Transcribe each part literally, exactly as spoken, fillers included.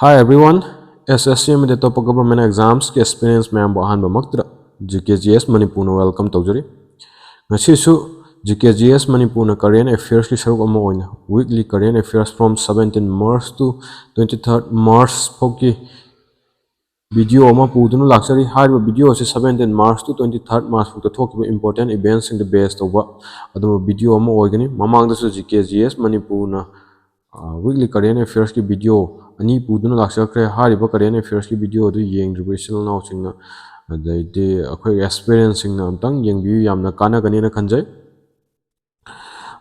Hi everyone, S S C ꯑꯃꯗꯤ ꯑꯇꯣꯞꯄ government examsꯀꯤ aspirants ꯃꯌꯥꯝꯕꯨ ꯑꯍꯥꯟꯕꯃꯛꯇꯗ G K G S ꯃꯅꯤꯄꯨꯔꯅ welcome ꯇꯧꯖꯔꯤ꯫ ꯉꯁꯤꯁꯨ G K G S ꯃꯅꯤꯄꯨꯔꯅ current affairsꯀꯤ ꯁꯔꯨꯛ ꯑꯃ ꯑꯣꯏꯅ weekly current affairs from seventeen March to twenty-third March ꯐꯥꯎꯒꯤ video ꯑꯃ ꯄꯨꯗꯨꯅ ꯂꯥꯛꯆꯔꯤ꯫ ꯍꯥꯏꯔꯤꯕ video ꯑꯁꯤ seventeen March to twenty-third March ꯐꯥꯎꯗ ꯊꯣꯛꯈꯤꯕ important eventsꯁꯤꯡꯗ base ꯇꯧꯕ ꯑꯗꯨꯒꯨꯝꯕ video ꯑꯃ ꯑꯣꯏꯒꯅꯤ꯫ ꯃꯃꯥꯡꯗꯁꯨ G K G S ꯃꯅꯤꯄꯨꯔꯅ weekly current affairsꯀꯤ video ꯑꯅꯤ ꯄꯨꯗꯨꯅ ꯂꯥꯛꯆꯈ꯭ꯔꯦ꯫ ꯍꯥꯏꯔꯤꯕ current affairsꯀꯤ video ꯑꯗꯨ ꯌꯦꯡꯗ꯭ꯔꯤꯕ ꯏꯆꯤꯜ ꯏꯅꯥꯎꯁꯤꯡꯅ, ꯑꯗꯩꯗꯤ ꯑꯩꯈꯣꯏꯒꯤ aspirantꯁꯤꯡꯅ ꯑꯝꯇꯪ ꯌꯦꯡꯕꯤꯌꯨ, ꯌꯥꯝꯅ ꯀꯥꯟꯅꯒꯅꯦꯅ ꯈꯟꯖꯩ꯫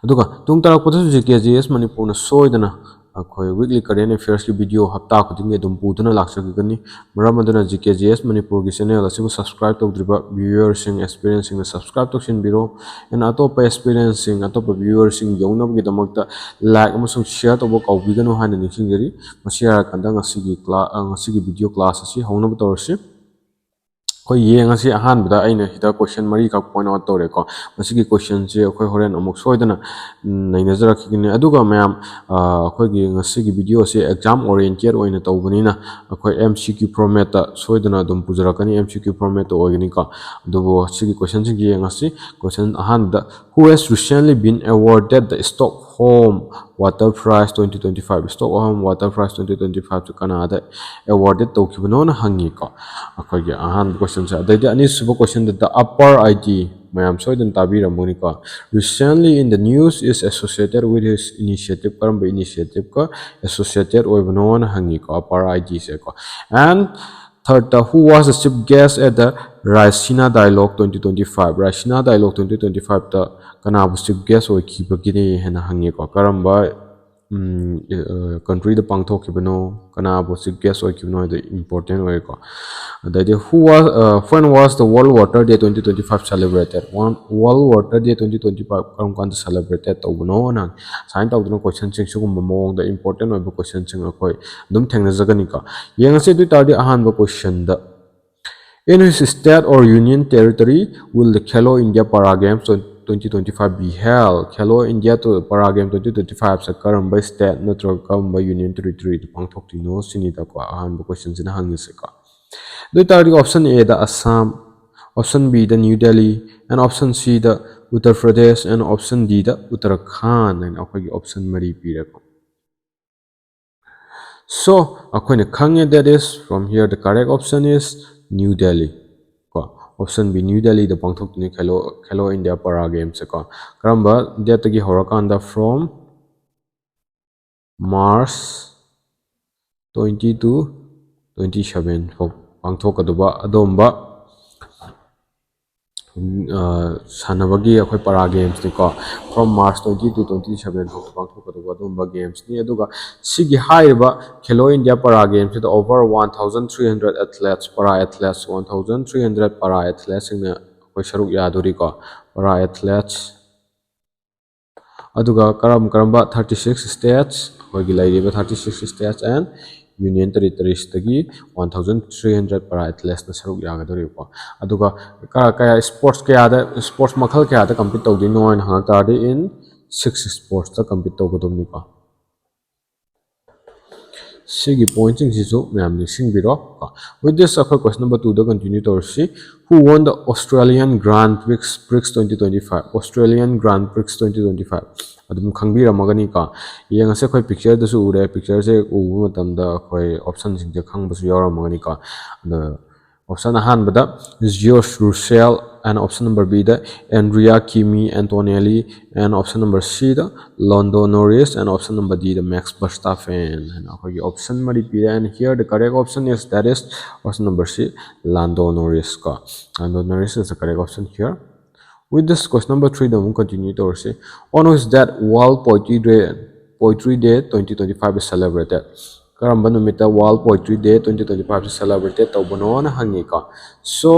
ꯑꯗꯨꯒ ꯇꯨꯡ ꯇꯥꯔꯛꯄꯗꯁꯨ G K G S ꯃꯅꯤꯄꯨꯔꯅ ꯁꯣꯏꯗꯅ ꯑꯩꯈꯣꯏ weekly current affairsꯀꯤ video ꯍꯞꯇꯥ ꯈꯨꯗꯤꯡꯒꯤ ꯑꯗꯨꯝ ꯄꯨꯗꯨꯅ ꯂꯥꯛꯆꯈꯤꯒꯅꯤ꯫ ꯃꯔꯝ ꯑꯗꯨꯅ G K G S ꯃꯅꯤꯄꯨꯔꯒꯤ channel ꯑꯁꯤꯕꯨ subscribe ꯇꯧꯗ꯭ꯔꯤꯕ viewerꯁꯤꯡ, aspirantꯁꯤꯡꯅ subscribe ꯇꯧꯁꯤꯟꯕꯤꯔꯣ꯫ ꯑꯗꯨꯅ ꯑꯇꯣꯞꯄ aspirantꯁꯤꯡ, ꯑꯇꯣꯞꯄ viewerꯁꯤꯡ ꯌꯧꯅꯕꯒꯤꯗꯃꯛꯇ like ꯑꯃꯁꯨꯡ share ꯇꯧꯕ ꯀꯥꯎꯕꯤꯒꯅꯨ ꯍꯥꯏꯅ ꯅꯤꯡꯁꯤꯡꯖꯔꯤ꯫ ꯃꯁꯤ ꯍꯥꯏꯔꯀꯥꯟꯗ ꯉꯁꯤꯒꯤ ꯀ꯭ꯂꯥ-, ꯑ, ꯉꯁꯤꯒꯤ video class ꯑꯁꯤ ꯍꯧꯅꯕ ꯇꯧꯔꯁꯤ꯫ ꯑꯩꯈꯣꯏ ꯌꯦꯡꯉꯁꯤ꯫ ꯑꯍꯥꯟꯕꯗ ꯑꯩꯅ ꯁꯤꯗ question ꯃꯔꯤꯈꯛ point out ꯇꯧꯔꯦꯀꯣ꯫ ꯃꯁꯤꯒꯤ questionꯁꯦ ꯑꯩꯈꯣꯏ ꯍꯣꯔꯦꯟ ꯑꯃꯨꯛ ꯁꯣꯏꯗꯅ ꯅꯩꯅꯖꯔꯛꯈꯤꯒꯅꯤ꯫ ꯑꯗꯨꯒ ꯃꯌꯥꯝ, ꯑ, ꯑꯩꯈꯣꯏꯒꯤ ꯉꯁꯤꯒꯤ videoꯁꯦ exam oriented ꯑꯣꯏꯅ ꯇꯧꯕꯅꯤꯅ ꯑꯩꯈꯣꯏ M C Q formatꯇ ꯁꯣꯏꯗꯅ ꯑꯗꯨꯝ ꯄꯨꯖꯔꯛꯀꯅꯤ, M C Q formatꯇ ꯑꯣꯏꯒꯅꯤꯀꯣ꯫ ꯑꯗꯨꯕꯨ ꯁꯤꯒꯤ questionꯁꯤꯡꯁꯦ ꯌꯦꯡꯉꯁꯤ꯫ Question ꯑꯍꯥꯟꯕꯗ, Who has recently been awarded the Stockholm Water Prize twenty twenty-five? Stockholm Water Prize twenty twenty-fiveꯁꯦ ꯀꯅꯥꯗ awarded ꯇꯧꯈꯤꯕꯅꯣꯅ ꯍꯪꯉꯤꯀꯣ, ꯑꯩꯈꯣꯏꯒꯤ ꯑꯍꯥꯟꯕ questionꯁꯦ꯫ ꯑꯗꯩꯗꯤ ꯑꯅꯤꯁꯨꯕ questionꯗ, the upper I D, ꯃꯌꯥꯝ ꯁꯣꯏꯗꯅ ꯇꯥꯕꯤꯔꯝꯃꯅꯤꯀꯣ, recently in the news is associated with his initiative, ꯀꯔꯝꯕ initiativeꯀ associated ꯑꯣꯏꯕꯅꯣꯅ ꯍꯪꯉꯤꯀꯣ, upper I Dꯁꯦꯀꯣ꯫ And thirdꯇ, who was the chief guest at the Raisina Dialogue twenty twenty-five? Raisina Dialogue twenty twenty-fiveꯇ ꯀꯅꯥꯕꯨ chief guest ꯑꯣꯏꯈꯤꯕꯒꯤꯅꯤ ꯍꯥꯏꯅ ꯍꯪꯉꯤꯀꯣ, ꯀꯔꯝꯕ countryꯗ ꯄꯥꯡꯊꯣꯛꯈꯤꯕꯅꯣ, ꯀꯅꯥꯕꯨ chief guest ꯑꯣꯏꯈꯤꯕꯅꯣ ꯍꯥꯏꯗꯣ important ꯑꯣꯏꯀꯣ꯫ ꯑꯗꯩꯗꯤ, who was, uh, when was the World Water Day twenty twenty-five celebrated? World Water Day twenty twenty-five ꯀꯔꯝ ꯀꯥꯟꯗ celebrated ꯇꯧꯕꯅꯣꯅ ꯍꯪꯉꯤ꯫ ꯁꯨꯃꯥꯏꯅ ꯇꯧꯗꯅ questionꯁꯤꯡ, ꯁꯤꯒꯨꯝꯕ ꯃꯑꯣꯡꯗ important ꯑꯣꯏꯕ questionꯁꯤꯡ ꯑꯩꯈꯣꯏ ꯑꯗꯨꯝ ꯊꯦꯡꯅꯖꯒꯅꯤꯀꯣ꯫ ꯌꯦꯡꯉꯁꯤ꯫ ꯑꯗꯨ ꯑꯣꯏ ꯇꯥꯔꯗꯤ ꯑꯍꯥꯟꯕ questionꯗ, In which state or union territory will the Khelo India Para Games twenty twenty-five be held? Khelo India Para Game twenty twenty-five ꯁꯦ ꯀꯔꯝꯕ state ꯅꯠꯇ꯭ꯔꯒ ꯀꯔꯝꯕ Union Territory ꯗ ꯄꯥꯡꯊꯣꯛꯇꯣꯏꯅꯣ ꯁꯤꯅꯤꯗꯀꯣ ꯑꯍꯥꯟꯕ question ꯁꯤꯅ ꯍꯪꯉꯤꯁꯦꯀꯣ꯫ ꯑꯗꯨ ꯑꯣꯏꯇꯥꯔꯗꯤ option A the Assam, option B the New Delhi, and option C the Uttar Pradesh, and option D the Uttarakhand ꯍꯥꯏꯅ ꯑꯩꯈꯣꯏꯒꯤ option ꯃꯔꯤ ꯄꯤꯔꯦꯀꯣ꯫ So ꯑꯩꯈꯣꯏꯅ ꯈꯪꯉꯦ, that is, from here the correct option is New Delhi ꯀꯣ꯫ Option B, New Delhi ꯗ ꯄꯥꯡꯊꯣꯛꯇꯣꯏꯅꯤ Khelo, Khelo India Para Games ꯁꯦꯀꯣ꯫ ꯀꯔꯝꯕ date ꯇꯒꯤ ꯍꯧꯔꯀꯥꯟꯗ? From March twenty to twenty seven ꯐꯥꯎ ꯄꯥꯡꯊꯣꯛꯀꯗꯕ ꯑꯗꯨꯒꯨꯝꯕ ꯁꯥꯟꯅꯕꯒꯤ ꯑꯩꯈꯣꯏ Para Games ꯅꯤꯀꯣ꯫ From March twenty to twenty seven ꯐꯥꯎ ꯄꯥꯡꯊꯣꯛꯀꯗꯕ ꯑꯗꯨꯒꯨꯝꯕ games ꯅꯤ꯫ ꯑꯗꯨꯒ ꯁꯤꯒꯤ ꯍꯥꯏꯔꯤꯕ Khelo India Para Games ꯁꯤꯗ over one thousand three hundred athletes, para athletes, one thousand three hundred para athletes ꯁꯤꯡꯅ ꯑꯩꯈꯣꯏ ꯁꯔꯨꯛ ꯌꯥꯗꯣꯔꯤꯀꯣ꯫ Para athletes ꯑꯗꯨꯒ ꯀꯔꯝ ꯀꯔꯝꯕ thirty six states, ꯑꯩꯈꯣꯏꯒꯤ ꯂꯩꯔꯤꯕ thirty six states and Union Territories ꯇꯒꯤ one thousand three hundred para athletes ꯅ ꯁꯔꯨꯛ ꯌꯥꯒꯗꯧꯔꯤꯕꯀꯣ꯫ ꯑꯗꯨꯒ ꯀ-, ꯀꯌꯥ sports ꯀꯌꯥꯗ, sports ꯃꯈꯜ ꯀꯌꯥꯗ compete ꯇꯧꯗꯣꯏꯅꯣ ꯍꯥꯏꯅ ꯍꯪꯉꯛ ꯇꯥꯔꯗꯤ, in six sports ꯇ compete ꯇꯧꯒꯗꯕꯅꯤꯀꯣ꯫ ꯁꯤꯒꯤ point ꯁꯤꯡꯁꯤꯁꯨ ꯃꯌꯥꯝ ꯅꯤꯡꯁꯤꯡꯕꯤꯔꯣ꯫ With this, ꯑꯩꯈꯣꯏ question number two ꯗ continue ꯇꯧꯔꯁꯤ꯫ Who won the Australian Grand Prix, Prix twenty twenty-five? Australian Grand Prix twenty twenty-five ꯑꯗꯨꯝ ꯈꯪꯕꯤꯔꯝꯃꯒꯅꯤꯀꯣ꯫ ꯌꯦꯡꯉꯁꯦ, ꯑꯩꯈꯣꯏ picture ꯗꯁꯨ ꯎꯔꯦ, picture ꯁꯦ ꯎꯕ ꯃꯇꯝꯗ ꯑꯩꯈꯣꯏ option ꯁꯤꯡꯁꯦ ꯈꯪꯕꯁꯨ ꯌꯥꯎꯔꯝꯃꯒꯅꯤꯀꯣ꯫ ꯑꯗ option ꯑꯍꯥꯟꯕꯗ George Russell, and option number B the Andrea Kimi Antonelli, and option number C the Lando Norris, and option number D the Max Verstappen ꯍꯥꯏꯅ ꯑꯩꯈꯣꯏꯒꯤ option ꯃꯔꯤ ꯄꯤꯔꯦ꯫ And here the correct option is, that is, option number C, Lando Norris ꯀꯣ꯫ Lando Norris is the correct option here. With this, question number three ꯗ ꯑꯃꯨꯛ continue ꯇꯧꯔꯁꯤ꯫ On which date World Poetry Day, Poetry Day twenty twenty-five is celebrated? ꯀꯔꯝꯕ ꯅꯨꯃꯤꯠꯇ World Poetry Day twenty twenty-five ꯁꯤ celebrate ꯇꯧꯕꯅꯣꯅ ꯍꯪꯉꯤꯀꯣ꯫ So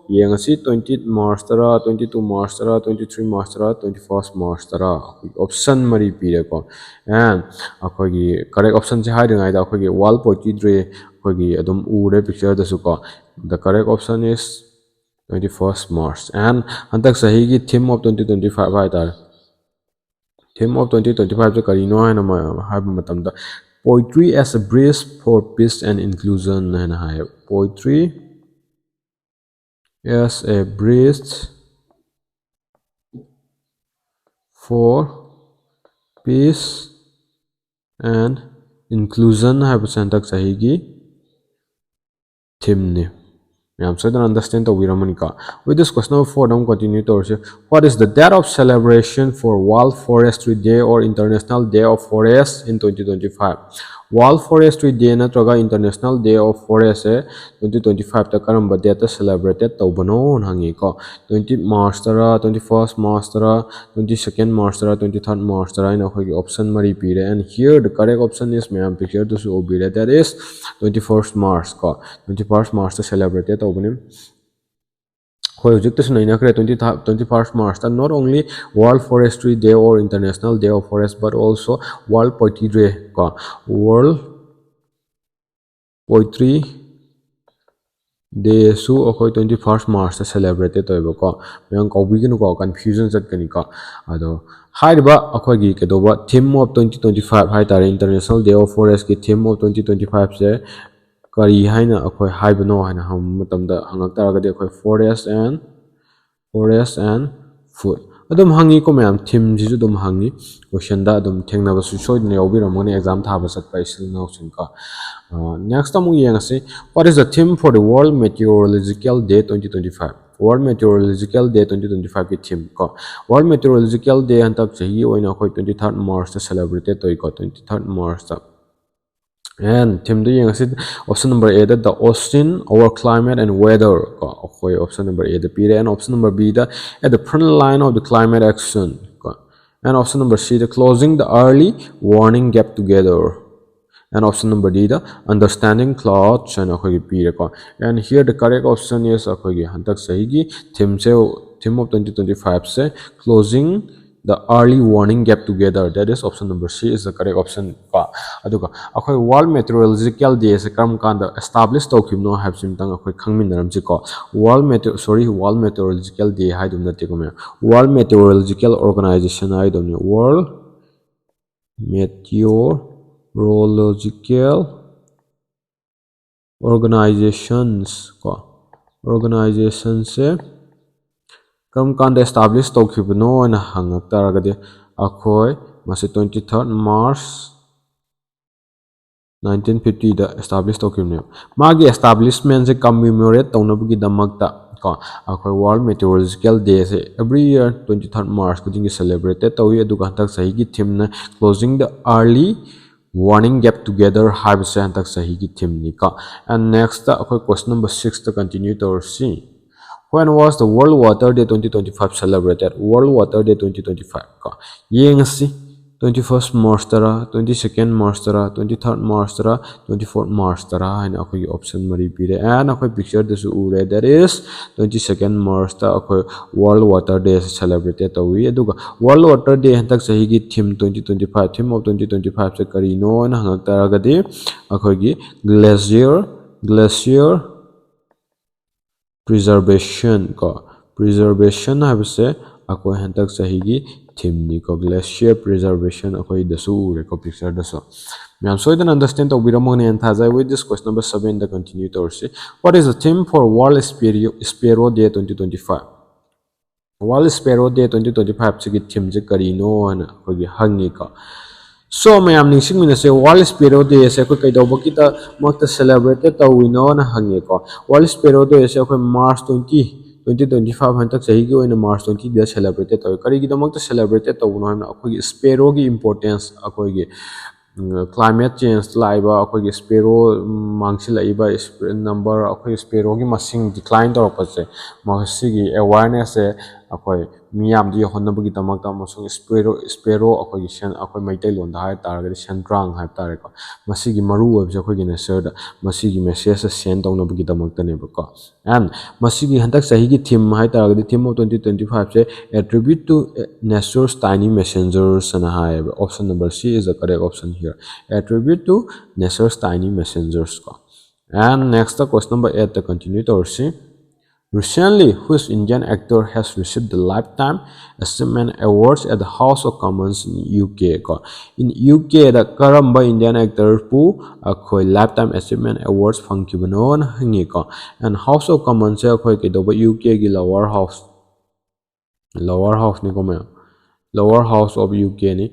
ꯌꯦꯡꯉꯁꯤ, twenty March ꯇꯔꯥ, twenty two March ꯇꯔꯥ, twenty three March ꯇꯔꯥ, twenty first March ꯇꯔꯥ꯫ ꯑꯩꯈꯣꯏꯒꯤ option ꯃꯔꯤ ꯄꯤꯔꯦꯀꯣ꯫ And ꯑꯩꯈꯣꯏꯒꯤ correct option ꯁꯦ ꯍꯥꯏꯗ꯭ꯔꯤꯉꯩꯗ ꯑꯩꯈꯣꯏꯒꯤ World Poetry Day ꯑꯩꯈꯣꯏꯒꯤ ꯑꯗꯨꯝ ꯎꯔꯦ picture ꯗꯁꯨ ꯀꯣ꯫ The correct option is Twenty first March, and ꯍꯟꯗꯛ ꯆꯍꯤꯒꯤ theme of twenty twenty five ꯍꯥꯏꯇꯥꯔꯦ꯫ Theme of twenty twenty five ꯁꯦ ꯀꯔꯤꯅꯣ ꯍꯥꯏꯅ ꯃ- ꯍꯥꯏꯕ ꯃꯇꯝꯗ, "Poetry as a bridge for peace and inclusion" ꯍꯥꯏꯅ ꯍꯥꯏꯌꯦ꯫ "Poetry as a bridge for peace and inclusion" ꯍꯥꯏꯕꯁꯦ ꯍꯟꯗꯛ ꯆꯍꯤꯒꯤ theme ꯅꯤ꯫ ꯃꯌꯥꯝ ꯁꯣꯏꯗꯅ understand ꯇꯧꯕꯤꯔꯝꯃꯅꯤꯀꯣ꯫ With this, question number four ꯗ ꯑꯃꯨꯛ continue ꯇꯧꯔꯁꯦ꯫ "What is the date of celebration for World Forestry Day or International Day of Forest in twenty twenty five?" World Forestry Day ꯅꯠꯇ꯭ꯔꯒ International Day of Forest say twenty twenty five ꯇ ꯀꯔꯝꯕ date ꯇ celebrated ꯇꯧꯕꯅꯣꯅ ꯍꯪꯉꯤꯀꯣ꯫ Twenty March ꯇꯔꯥ, twenty first March ꯇꯔꯥ, twenty second March ꯇꯔꯥ, twenty third March ꯇꯔꯥ ꯍꯥꯏꯅ ꯑꯩꯈꯣꯏꯒꯤ option ꯃꯔꯤ ꯄꯤꯔꯦ꯫ And here the correct option is, ꯃꯌꯥꯝ picture ꯗꯁꯨ ꯎꯕꯤꯔꯦ, that is twenty first March ꯀꯣ꯫ Twenty first March ꯇ celebrated ꯇꯧꯕꯅꯤ꯫ ꯑꯩꯈꯣꯏ ꯍꯧꯖꯤꯛꯇꯁꯨ ꯅꯩꯅꯈ꯭ꯔꯦ, twenty, twenty first March ꯇ not only World Forestry Day or International Day of Forest, but also World Poetry Day ꯀꯣ, World Poetry Day ꯁꯨ ꯑꯩꯈꯣꯏ twenty first March ꯇ celebrated ꯇꯧꯋꯦꯕꯀꯣ꯫ ꯃꯌꯥꯝ ꯀꯥꯎꯕꯤꯒꯅꯨꯀꯣ, confusion ꯆꯠꯀꯅꯤꯀꯣ꯫ ꯑꯗꯣ ꯍꯥꯏꯔꯤꯕ ꯑꯩꯈꯣꯏꯒꯤ ꯀꯩꯗꯧꯕ theme of twenty twenty five ꯍꯥꯏꯇꯥꯔꯦ, International Day of Forest ꯀꯤ theme of twenty twenty five ꯁꯦ ꯀꯔꯤ ꯍꯥꯏꯅ ꯑꯩꯈꯣꯏ ꯍꯥꯏꯕꯅꯣ ꯍꯥꯏꯅ ꯍꯪꯕ ꯃꯇꯝꯗ, ꯍꯪꯉꯛ ꯇꯥꯔꯒꯗꯤ ꯑꯩꯈꯣꯏ forest and forest and food ꯑꯗꯨꯝ ꯍꯪꯉꯤꯀꯣ ꯃꯌꯥꯝ, theme ꯁꯤꯁꯨ ꯑꯗꯨꯝ ꯍꯪꯉꯤ꯫ Question ꯗ ꯑꯗꯨꯝ ꯊꯦꯡꯅꯕꯁꯨ ꯁꯣꯏꯗꯅ ꯌꯥꯎꯕꯤꯔꯝꯒꯅꯤ exam ꯊꯥꯕ ꯆꯠꯄ ꯏꯆꯤꯜ ꯏꯅꯥꯎꯁꯤꯡꯀꯣ꯫ ꯑ, next ꯑꯃꯨꯛ ꯌꯦꯡꯉꯁꯤ꯫ "What is the theme for the World Meteorological Day twenty twenty five?" World Meteorological Day twenty twenty five ꯀꯤ theme ꯀꯣ꯫ World Meteorological Day ꯍꯟꯗꯛ ꯆꯍꯤꯒꯤ ꯑꯣꯏꯅ ꯑꯩꯈꯣꯏ twenty third March ꯇ celebrated ꯇꯧꯏꯀꯣ, twenty third March ꯇ꯫ And theme ꯗ ꯌꯦꯡꯉꯁꯤ, option number A the "The Ocean, Our Climate and Weather" ꯀꯣ, ꯑꯩꯈꯣꯏ option number A ꯗ ꯄꯤꯔꯦ꯫ And option number B the "At the Front Line of the Climate Action" ꯀꯣ꯫ And option number C the "Closing the Early Warning Gap Together." And option number D the "Understanding Clouds" ꯍꯥꯏꯅ ꯑꯩꯈꯣꯏꯒꯤ ꯄꯤꯔꯦꯀꯣ꯫ And here the correct option is, ꯑꯩꯈꯣꯏꯒꯤ ꯍꯟꯗꯛ ꯆꯍꯤꯒꯤ theme say, theme of twenty twenty five say "Closing the early warning gap together, that is option number C is the correct option ꯀꯣ꯫ ꯑꯗꯨꯒ ꯑꯩꯈꯣꯏ World Meteorological Day ꯁꯦ ꯀꯔꯝ ꯀꯥꯟꯗ establish ꯇꯧꯈꯤꯕꯅꯣ ꯍꯥꯏꯕꯁꯤ ꯑꯃꯇꯪ ꯑꯩꯈꯣꯏ ꯈꯪꯃꯤꯟꯅꯔꯝꯁꯤꯀꯣ꯫ World Meteo sorry World Meteorological Day ꯍꯥꯏꯗꯨꯝ ꯅꯠꯇꯦꯀꯣ ꯃꯌꯥꯝ, World Meteorological Organization ꯍꯥꯏꯗꯧꯅꯤ꯫ World Meteorological Organizations ꯀꯣ, organization ꯁꯦ ꯀꯔꯝ ꯀꯥꯟꯗ establish ꯇꯧꯈꯤꯕꯅꯣ ꯍꯥꯏꯅ ꯍꯪꯉꯛ ꯇꯥꯔꯒꯗꯤ, ꯑꯩꯈꯣꯏ ꯃꯁꯤ twenty third March nineteen fifty ꯗ establish ꯇꯧꯈꯤꯕꯅꯦꯕ꯫ ꯃꯥꯒꯤ establishment ꯁꯦ commemorate ꯇꯧꯅꯕꯒꯤꯗꯃꯛꯇ ꯀꯣ, ꯑꯩꯈꯣꯏ World Meteorological Day ꯁꯦ every year twenty third March ꯈꯨꯗꯤꯡꯒꯤ celebrate ꯇꯧꯏ꯫ ꯑꯗꯨꯒ ꯍꯟꯗꯛ ꯆꯍꯤꯒꯤ theme ꯅ Closing the Early Warning Gap Together ꯍꯥꯏꯕꯁꯦ ꯍꯟꯗꯛ ꯆꯍꯤꯒꯤ theme ꯅꯤꯀꯣ꯫ And next ꯑꯩꯈꯣꯏ question number six ꯇ continue ꯇꯧꯔꯁꯤ꯫ When was the World Water Day twenty twenty five celebrated? World Water Day twenty twenty five ꯀꯣ꯫ ꯌꯦꯡꯉꯁꯤ, twenty first March ꯇꯔꯥ, twenty second March ꯇꯔꯥ, twenty third March ꯇꯔꯥ, twenty fourth March ꯇꯔꯥ ꯍꯥꯏꯅ ꯑꯩꯈꯣꯏꯒꯤ option ꯃꯔꯤ ꯄꯤꯔꯦ꯫ And ꯑꯩꯈꯣꯏ picture ꯗꯁꯨ ꯎꯔꯦ, that is twenty second March ꯇ ꯑꯩꯈꯣꯏ World Water Day ꯁꯦ celebrate ꯇꯧꯏ꯫ ꯑꯗꯨꯒ World Water Day ꯍꯟꯗꯛ ꯆꯍꯤꯒꯤ theme twenty twenty five, theme of twenty twenty five ꯁꯦ ꯀꯔꯤꯅꯣ ꯍꯥꯏꯅ ꯍꯪꯉꯛ ꯇꯥꯔꯒꯗꯤ, ꯑꯩꯈꯣꯏꯒꯤ glacier, glacier preservation ꯀꯣ, preservation ꯍꯥꯏꯕꯁꯦ ꯑꯩꯈꯣꯏ ꯍꯟꯗꯛ ꯆꯍꯤꯒꯤ theme ꯅꯤꯀꯣ꯫ Glacier preservation ꯑꯩꯈꯣꯏꯗꯁꯨ ꯎꯔꯦꯀꯣ, picture ꯗꯁꯨ꯫ ꯃꯌꯥꯝ ꯁꯣꯏꯗꯅ understand ꯇꯧꯕꯤꯔꯝꯃꯒꯅꯤ ꯍꯥꯏꯅ ꯊꯥꯖꯩ꯫ With this question number seven the continue ꯇꯧꯔꯁꯤ꯫ What is the theme for World Sparrow, Sparrow Day twenty twenty five? World Sparrow Day twenty twenty five ꯁꯤꯒꯤ theme ꯁꯦ ꯀꯔꯤꯅꯣ ꯍꯥꯏꯅ ꯑꯩꯈꯣꯏꯒꯤ ꯍꯪꯉꯤꯀꯣ꯫ So ꯃꯌꯥꯝ ꯅꯤꯡꯁꯤꯡꯃꯤꯟꯅꯁꯦ, World Sparrow Day ꯁꯦ ꯑꯩꯈꯣꯏ ꯀꯩꯗꯧꯕꯒꯤꯗꯃꯛꯇ celebrate ꯇꯧꯔꯤꯅꯣꯅ ꯍꯪꯉꯦꯀꯣ꯫ World Sparrow Day ꯁꯦ ꯑꯩꯈꯣꯏ March twenty, twenty twenty five, ꯍꯟꯗꯛ ꯆꯍꯤꯒꯤ ꯑꯣꯏꯅ March twenty ꯗ celebrate ꯇꯧꯏ꯫ ꯀꯔꯤꯒꯤꯗꯃꯛꯇ celebrate ꯇꯧꯕꯅꯣ ꯍꯥꯏꯕꯅ, ꯑꯩꯈꯣꯏꯒꯤ sparrow ꯒꯤ importance, ꯑꯩꯈꯣꯏꯒꯤ ꯎꯝ, climate change ꯂꯥꯛꯏꯕ, ꯑꯩꯈꯣꯏꯒꯤ sparrow, ꯎꯝ, ꯃꯥꯡꯁꯤꯜꯂꯛꯏꯕ, sp- number, ꯑꯩꯈꯣꯏꯒꯤ sparrow ꯒꯤ ꯃꯁꯤꯡ decline ꯇꯧꯔꯛꯄꯁꯦ, ꯃꯁꯤꯒꯤ awareness ꯁꯦ ꯑꯩꯈꯣꯏ ꯃꯤꯌꯥꯝꯗ ꯌꯧꯍꯟꯅꯕꯒꯤꯗꯃꯛꯇ ꯑꯃꯁꯨꯡ ꯁ꯭ꯄꯦꯔꯣ ꯁ꯭ꯄꯦꯔꯣ ꯑꯩꯈꯣꯏꯒꯤ ꯁꯦꯟ ꯑꯩꯈꯣꯏ ꯃꯩꯇꯩꯂꯣꯟꯗ ꯍꯥꯏ ꯇꯥꯔꯒꯗꯤ ꯁꯦꯟꯗ꯭ꯔꯥꯡ ꯍꯥꯏꯕ ꯇꯥꯔꯦꯀꯣ꯫ ꯃꯁꯤꯒꯤ ꯃꯔꯨ ꯑꯣꯏꯕꯁꯦ ꯑꯩꯈꯣꯏꯒꯤ ꯅꯦꯆꯔꯗ ꯃꯁꯤꯒꯤ ꯃꯦꯁꯦꯖꯁꯦ ꯁꯦꯟ ꯇꯧꯅꯕꯒꯤꯗꯃꯛꯇꯅꯦꯕꯀꯣ꯫ ꯑꯦꯟ ꯃꯁꯤꯒꯤ ꯍꯟꯗꯛ ꯆꯍꯤꯒꯤ ꯊꯤꯝ ꯍꯥꯏ ꯇꯥꯔꯒꯗꯤ theme of twenty twenty five say attribute to nature's tiny messengers ꯍꯥꯏꯅ ꯍꯥꯏꯌꯦꯕ꯫ Option number C is the correct option here. Attribute to nature's tiny messengers ꯀꯣ꯫ And next question number eight ꯇ continue ꯇꯧꯔꯁꯤ꯫ Recently, which Indian actor has received the Lifetime Achievement Awards at the House of Commons in U K ꯀꯣ? In U K ꯗ ꯀꯔꯝꯕ Indian actor ꯄꯨ ꯑꯩꯈꯣꯏ Lifetime Achievement Awards ꯐꯪꯈꯤꯕꯅꯣꯅ ꯍꯪꯉꯤꯀꯣ꯫ And House of Commons ꯁꯦ ꯑꯩꯈꯣꯏ ꯀꯩꯗꯧꯕ U K ꯒꯤ lower house, lower house ꯅꯤꯀꯣ ꯃꯌꯥꯝ, lower house of U K ꯅꯤ꯫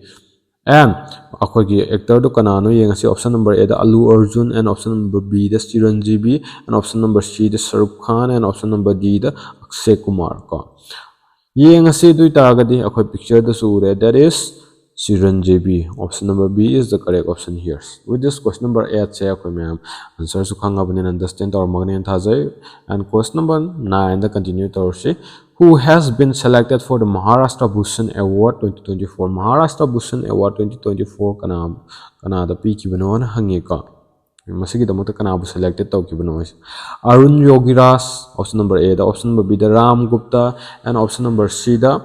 And ꯑꯩꯈꯣꯏꯒꯤ actor ꯗꯨ ꯀꯅꯥꯅꯣ ꯌꯦꯡꯉꯁꯤ꯫ Option number A the Allu Arjun, and option number B the Chiranjeevi, and option number C the Shah Rukh Khan, and option number D the Akshay Kumar ꯀꯣ꯫ ꯌꯦꯡꯉꯁꯤ꯫ ꯑꯗꯨ ꯑꯣꯏꯇꯥꯔꯒꯗꯤ ꯑꯩꯈꯣꯏ picture ꯗꯁꯨ ꯎꯔꯦ, that is Chiranjeevi. Option number B is the correct option here. With this question number eight ꯁꯦ ꯑꯩꯈꯣꯏ ꯃꯌꯥꯝ answer ꯁꯨ ꯈꯪꯉꯕꯅꯤꯅ understand ꯇꯧꯔꯝꯃꯒꯅꯤꯅ ꯊꯥꯖꯩ꯫ And question number nine the continue ꯇꯧꯔꯁꯤ꯫ Who has been selected for the Maharashtra Bhushan Award twenty twenty four? Maharashtra Bhushan Award twenty twenty four ꯀꯅꯥ ꯀꯅꯥꯗ ꯄꯤꯈꯤꯕꯅꯣꯅ ꯍꯪꯉꯤꯀꯣ꯫ ꯃꯁꯤꯒꯤꯗꯃꯛꯇ ꯀꯅꯥꯕꯨ selected ꯇꯧꯈꯤꯕꯅꯣ ꯍꯥꯏꯁꯦ꯫ Arun Yogiraj, option number A the, option number B the Ram Gupta, and option number C the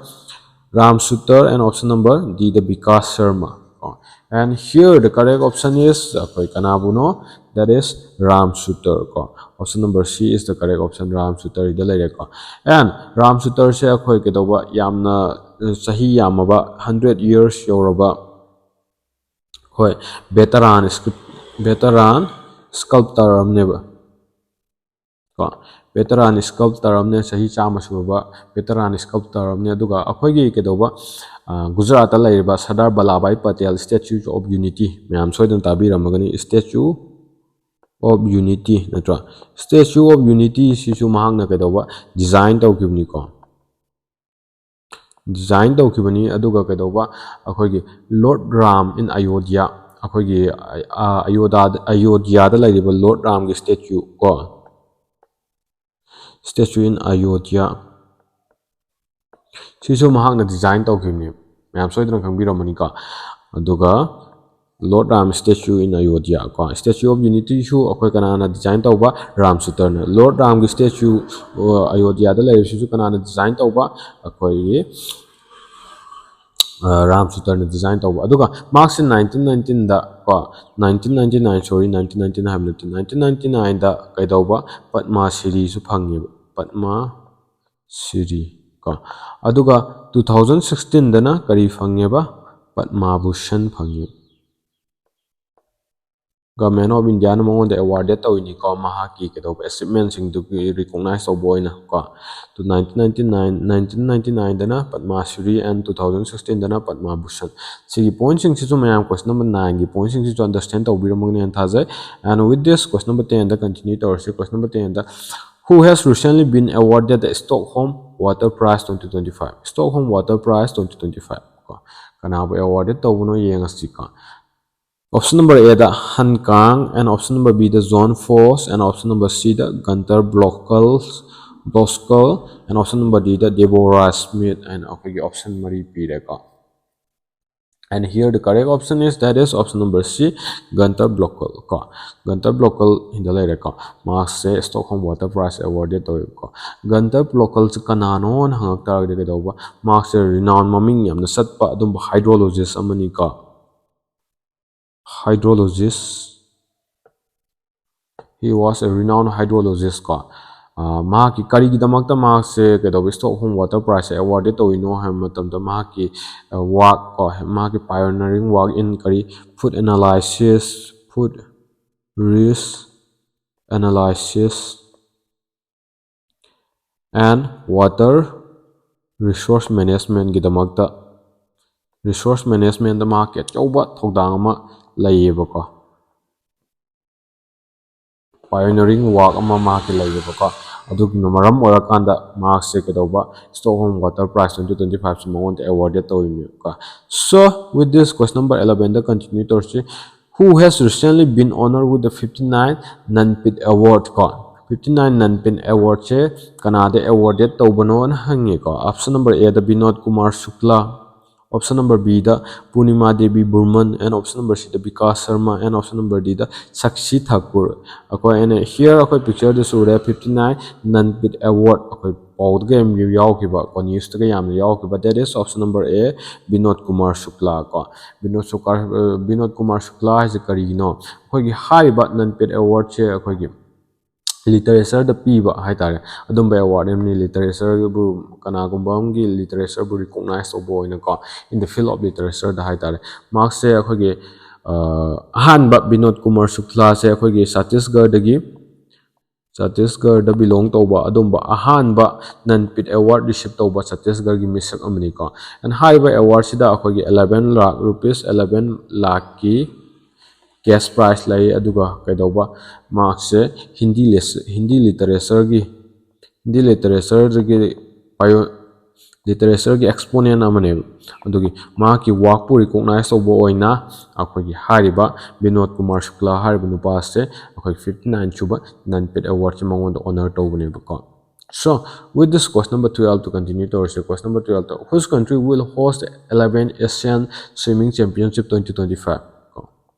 Ram Sutar, and option number D the Bikash Sharma ꯀꯣ꯫ And here the correct option is ꯑꯩꯈꯣꯏ ꯀꯅꯥꯕꯨꯅꯣ? That is Ram Sutar ꯀꯣ꯫ Option number C is the correct option, Ram Sutar ꯏꯗ ꯂꯩꯔꯦꯀꯣ꯫ And Ram Sutar ꯁꯦ ꯑꯩꯈꯣꯏ ꯀꯩꯗꯧꯕ, ꯌꯥꯝꯅ, ꯑ, ꯆꯍꯤ ꯌꯥꯝꯃꯕ, hundred years ꯌꯧꯔꯕ ꯑꯩꯈꯣꯏ veteran sculp-, veteran sculptor ꯑꯃꯅꯦꯕ ꯀꯣ꯫ Veteran sculptor ꯑꯃꯅꯦ, ꯆꯍꯤ ꯆꯥꯝꯃ ꯁꯨꯔꯕ veteran sculptor ꯑꯃꯅꯦ꯫ ꯑꯗꯨꯒ ꯑꯩꯈꯣꯏꯒꯤ ꯀꯩꯗꯧꯕ, ꯑ, ꯒꯨꯖꯔꯥꯠꯇ ꯂꯩꯔꯤꯕ Sardar Vallabhbhai Patel Statue of Unity, ꯃꯌꯥꯝ ꯁꯣꯏꯗꯅ ꯇꯥꯕꯤꯔꯝꯃꯒꯅꯤ, Statue of Unity ꯅꯠꯇ꯭ꯔꯥ? Statue of Unity ꯁꯤꯁꯨ ꯃꯍꯥꯛꯅ ꯀꯩꯗꯧꯕ, design ꯇꯧꯈꯤꯕꯅꯤꯀꯣ꯫ Design ꯇꯧꯈꯤꯕꯅꯤ꯫ ꯑꯗꯨꯒ ꯀꯩꯗꯧꯕ, ꯑꯩꯈꯣꯏꯒꯤ Lord Ram in Ayodhya, ꯑꯩꯈꯣꯏꯒꯤ, ꯑ, ꯑꯌꯣꯙꯥꯗ, ꯑꯌꯣꯙ꯭ꯌꯥꯗ ꯂꯩꯔꯤꯕ Lord ꯔꯥꯝꯒꯤ statue ꯀꯣ, Statue in Ayodhya, ꯁꯤꯁꯨ ꯃꯍꯥꯛꯅ design ꯇꯧꯈꯤꯕꯅꯤ, ꯃꯌꯥꯝ ꯁꯣꯏꯗꯅ ꯈꯪꯕꯤꯔꯝꯃꯅꯤꯀꯣ꯫ ꯑꯗꯨꯒ Lord Ram statue in Ayodhya ꯀꯣ, Statue of Unity ꯁꯨ ꯑꯩꯈꯣꯏ ꯀꯅꯥꯅ design ꯇꯧꯕ? ꯔꯥꯝ ꯁꯨꯇꯔꯅ꯫ ꯂꯣꯔꯗ ꯔꯥꯝꯒꯤ statue ꯑꯌꯣꯙ꯭ꯌꯥꯗ ꯂꯩꯔꯤꯕꯁꯤꯁꯨ ꯀꯅꯥꯅ design ꯇꯧꯕ? ꯑꯩꯈꯣꯏꯒꯤ ꯔꯥꯝ ꯁꯨꯇꯔꯅ design ꯇꯧꯕ꯫ ꯑꯗꯨꯒ ꯃꯍꯥꯛꯁꯦ nineteen nineteen ꯗ ꯀꯣ, nineteen ninety nine, sorry, nineteen ninety nine ꯍꯥꯏꯕ ꯅꯠꯇꯦ, nineteen ninety nine ꯗ ꯀꯩꯗꯧꯕ? ꯄꯗꯃ ꯁ꯭ꯔꯤꯁꯨ ꯐꯪꯉꯦꯕ, ꯄꯗꯃ ꯁ꯭ꯔꯤ ꯀꯣ꯫ ꯑꯗꯨꯒ two thousand sixteen ꯗꯅ ꯀꯔꯤ ꯐꯪꯉꯦꯕ? ꯄꯗꯃ ꯚꯨꯁꯟ ꯐꯪꯉꯦ꯫ Government of India ꯅ ꯃꯉꯣꯟꯗ awarded ꯇꯧꯔꯤꯅꯤꯀꯣ, ꯃꯍꯥꯛꯀꯤ ꯀꯩꯗꯧꯕ achievement ꯁꯤꯡꯗꯨꯒꯤ recognize ꯇꯧꯕ ꯑꯣꯏꯅ ꯀꯣ꯫ To nineteen ninety nine, nineteen ninety nine ꯗꯅ Padma Shri and two thousand sixteen ꯗꯅ ꯄꯗꯃ ꯚꯨꯁꯟ꯫ ꯁꯤꯒꯤ point ꯁꯤꯡꯁꯤꯁꯨ ꯃꯌꯥꯝ question number nine ꯒꯤ point ꯁꯤꯡꯁꯤꯁꯨ understand ꯇꯧꯕꯤꯔꯝꯃꯒꯅꯤ ꯍꯥꯏꯅ ꯊꯥꯖꯩ꯫ And with this, question number ten the continue ꯇꯧꯔꯁꯤ꯫ Question number ten the, who has recently been awarded the Stockholm Water Prize twenty twenty five? Stockholm Water Prize twenty twenty five ꯀꯣ, ꯀꯅꯥꯕꯨ awarded ꯇꯧꯕꯅꯣ ꯌꯦꯡꯉꯁꯤꯀꯣ꯫ Option number A the Han Kang, and option number B the John Foss, and option number C the Gunther Blockl, Blockl, and option number D the Deborah Smith, and ꯑꯩꯈꯣꯏꯒꯤ option ꯃꯔꯤ ꯄꯤꯔꯦꯀꯣ꯫ And here the correct option is, that is option number C, Gunther Blockl ꯀꯣ꯫ Gunther Blockl ꯏꯗ ꯂꯩꯔꯦꯀꯣ꯫ ꯃꯍꯥꯛꯁꯦ Stockholm Water Prize awarded ꯇꯧꯋꯦꯕꯀꯣ꯫ Gunther Blockl ꯁꯦ ꯀꯅꯥꯅꯣꯅ ꯍꯪꯉꯛ ꯇꯥꯔꯒꯗꯤ ꯀꯩꯗꯧꯕ? ꯃꯍꯥꯛꯁꯦ renowned, ꯃꯃꯤꯡ ꯌꯥꯝꯅ ꯆꯠꯄ ꯑꯗꯨꯝꯕ hydrologist ꯑꯃꯅꯤꯀꯣ꯫ Hydrologist, he was a renowned hydrologist ꯀꯣ꯫ ꯑ, ꯃꯍꯥꯛꯀꯤ ꯀꯔꯤꯒꯤꯗꯃꯛꯇ ꯃꯍꯥꯛꯁꯦ ꯀꯩꯗꯧꯕ Stockholm Water Prize ꯁꯦ awarded ꯇꯧꯔꯤꯅꯣ ꯍꯥꯏꯕ ꯃꯇꯝꯗ, ꯃꯍꯥꯛꯀꯤ, ꯑ, work ꯀꯣ, ꯃꯍꯥꯛꯀꯤ pioneering work in ꯀꯔꯤ? Food analysis, food risk analysis, and water resource management ꯒꯤꯗꯃꯛꯇ, resource management ꯇ ꯃꯍꯥꯛꯀꯤ ꯑꯆꯧꯕ ꯊꯧꯗꯥꯡ ꯑꯃ ꯂꯩꯌꯦꯕꯀꯣ꯫ Pioneering work ꯑꯃ ꯃꯍꯥꯛꯀꯤ ꯂꯩꯌꯦꯕꯀꯣ꯫ ꯑꯗꯨꯒꯨꯝꯅ ꯃꯔꯝ ꯑꯣꯏꯔꯀꯥꯟꯗ ꯃꯍꯥꯛꯁꯦ ꯀꯩꯗꯧꯕ? Stockholm Water Prize twenty twenty five ꯁꯦ ꯃꯉꯣꯟꯗ awarded ꯇꯧꯔꯤꯅꯦꯕꯀꯣ꯫ So, with this, question number eleven the continue ꯇꯧꯔꯁꯤ꯫ Who has recently been honored with the fifty nine Jnanpith Award ꯀꯣ? ꯐꯤꯐꯇꯤ ꯅꯥꯏꯟ ꯅꯟꯄꯤꯠ ꯑꯦꯋꯥꯔꯗꯁꯦ ꯀꯅꯥꯗ ꯑꯦꯋꯥꯔꯗꯦꯠ ꯇꯧꯕꯅꯣꯅ ꯍꯪꯉꯦꯀꯣ꯫ Option number A the Vinod Kumar Shukla, option number B the Purnima Devi ꯕꯨꯔꯃꯟ, and option number C the Vikas Sharma, and option number D ꯗ ꯁꯛꯁꯤ ꯊꯥꯀꯨꯔ꯫ ꯑꯩꯈꯣꯏ ꯑꯩꯅ here ꯑꯩꯈꯣꯏ ꯄꯤꯛꯆꯔꯗꯁꯨ ꯎꯔꯦ, fifty nine ꯅꯟꯄꯤꯠ award ꯑꯩꯈꯣꯏ ꯄꯥꯎꯗꯒ ꯌꯥꯝ ꯌꯥꯎꯈꯤꯕ ꯀꯣ, ꯅ꯭ꯌꯨꯁꯇꯒ ꯌꯥꯝꯅ ꯌꯥꯎꯈꯤꯕ, that is option number A, Vinod Kumar ꯁꯨꯛꯂꯥ ꯀꯣ꯫ ꯕꯤꯅꯣꯗ ꯁꯨꯀꯥꯔ ꯕꯤꯅꯣꯗ ꯀꯨꯃꯥꯔ ꯁꯨꯛꯂꯥ ꯍꯥꯏꯁꯦ ꯀꯔꯤꯒꯤꯅꯣ? ꯑꯩꯈꯣꯏꯒꯤ ꯍꯥꯏꯔꯤꯕ ꯅꯟꯄꯤꯠ ꯑꯦꯋꯥꯔꯗꯁꯦ ꯑꯩꯈꯣꯏꯒꯤ ꯂꯤꯇꯔꯦꯆꯔꯗ ꯄꯤꯕ ꯍꯥꯏꯇꯥꯔꯦ, ꯑꯗꯨꯝꯕ ꯑꯦꯋꯥꯔꯗ ꯑꯃꯅꯤ꯫ ꯂꯤꯇꯔꯦꯆꯔꯕꯨ ꯀꯅꯥꯒꯨꯝꯕ ꯑꯃꯒꯤ ꯂꯤꯇꯔꯦꯆꯔꯕꯨ ꯔꯤꯀꯣꯛꯅꯥꯏꯁ ꯇꯧꯕ ꯑꯣꯏꯅꯀꯣ, in the field of literature ꯗ ꯍꯥꯏꯇꯥꯔꯦ꯫ ꯃꯍꯥꯛꯁꯦ ꯑꯩꯈꯣꯏꯒꯤ ꯑ, ꯑꯍꯥꯟꯕ ꯕꯤꯅꯣꯗ ꯀꯨꯃꯥꯔ ꯁꯨꯛꯂꯥꯁꯦ ꯑꯩꯈꯣꯏꯒꯤ ꯆꯇꯤꯁꯒꯔꯗꯒꯤ, ꯆꯇꯤꯁꯒꯔꯗ ꯕꯤꯂꯣꯡ ꯇꯧꯕ ꯑꯗꯨꯝꯕ ꯑꯍꯥꯟꯕ ꯅꯟꯄꯤꯠ ꯑꯦꯋꯥꯔꯗ ꯔꯤꯁꯤꯞ ꯇꯧꯕ ꯆꯇꯤꯁꯒꯔꯒꯤ ꯃꯤꯁꯛ ꯑꯃꯅꯤꯀꯣ꯫ And ꯍꯥꯏꯔꯤꯕ ꯑꯦꯋꯥꯔꯗꯁꯤꯗ ꯑꯩꯈꯣꯏꯒꯤ eleven lakh rupees, eleven ꯂꯥꯛꯀꯤ ꯀꯦꯁ ꯄ꯭ꯔꯥꯏꯖ ꯂꯩ꯫ ꯑꯗꯨꯒ ꯀꯩꯗꯧꯕ, ꯃꯍꯥꯛꯁꯦ ꯍꯤꯟꯗꯤ ꯂꯤꯁ-, ꯍꯤꯟꯗꯤ ꯂꯤꯇꯔꯦꯆꯔꯒꯤ, ꯍꯤꯟꯗꯤ ꯂꯤꯇꯔꯦꯆꯔꯒꯤ ꯄꯥꯏꯑꯣ-, ꯂꯤꯇꯔꯦꯆꯔꯒꯤ ꯑꯦꯛꯁꯄꯣꯅꯦꯟ ꯑꯃꯅꯦꯕ꯫ ꯑꯗꯨꯒꯤ ꯃꯍꯥꯛꯀꯤ ꯋꯥꯛꯄꯨ ꯔꯤꯀꯣꯛꯅꯥꯏꯁ ꯇꯧꯕ ꯑꯣꯏꯅ ꯑꯩꯈꯣꯏꯒꯤ ꯍꯥꯏꯔꯤꯕ ꯕꯤꯅꯣꯗ ꯀꯨꯃꯥꯔ ꯁꯨꯛꯂꯥ ꯍꯥꯏꯔꯤꯕ ꯅꯨꯄꯥ ꯑꯁꯦ ꯑꯩꯈꯣꯏ ꯐꯤꯐꯇꯤ ꯅꯥꯏꯟ ꯁꯨꯕ ꯅꯟꯄꯤꯠ ꯑꯦꯋꯥꯔꯗꯁꯦ ꯃꯉꯣꯟꯗ ꯑꯣꯅꯔ ꯇꯧꯕꯅꯦꯕꯀꯣ꯫ So, with this, question number twelve two continue ꯇꯧꯔꯁꯦ꯫ Question number twelve ꯇ, which country will host eleven Asian Swimming Championship twenty twenty-five? ꯀꯣ,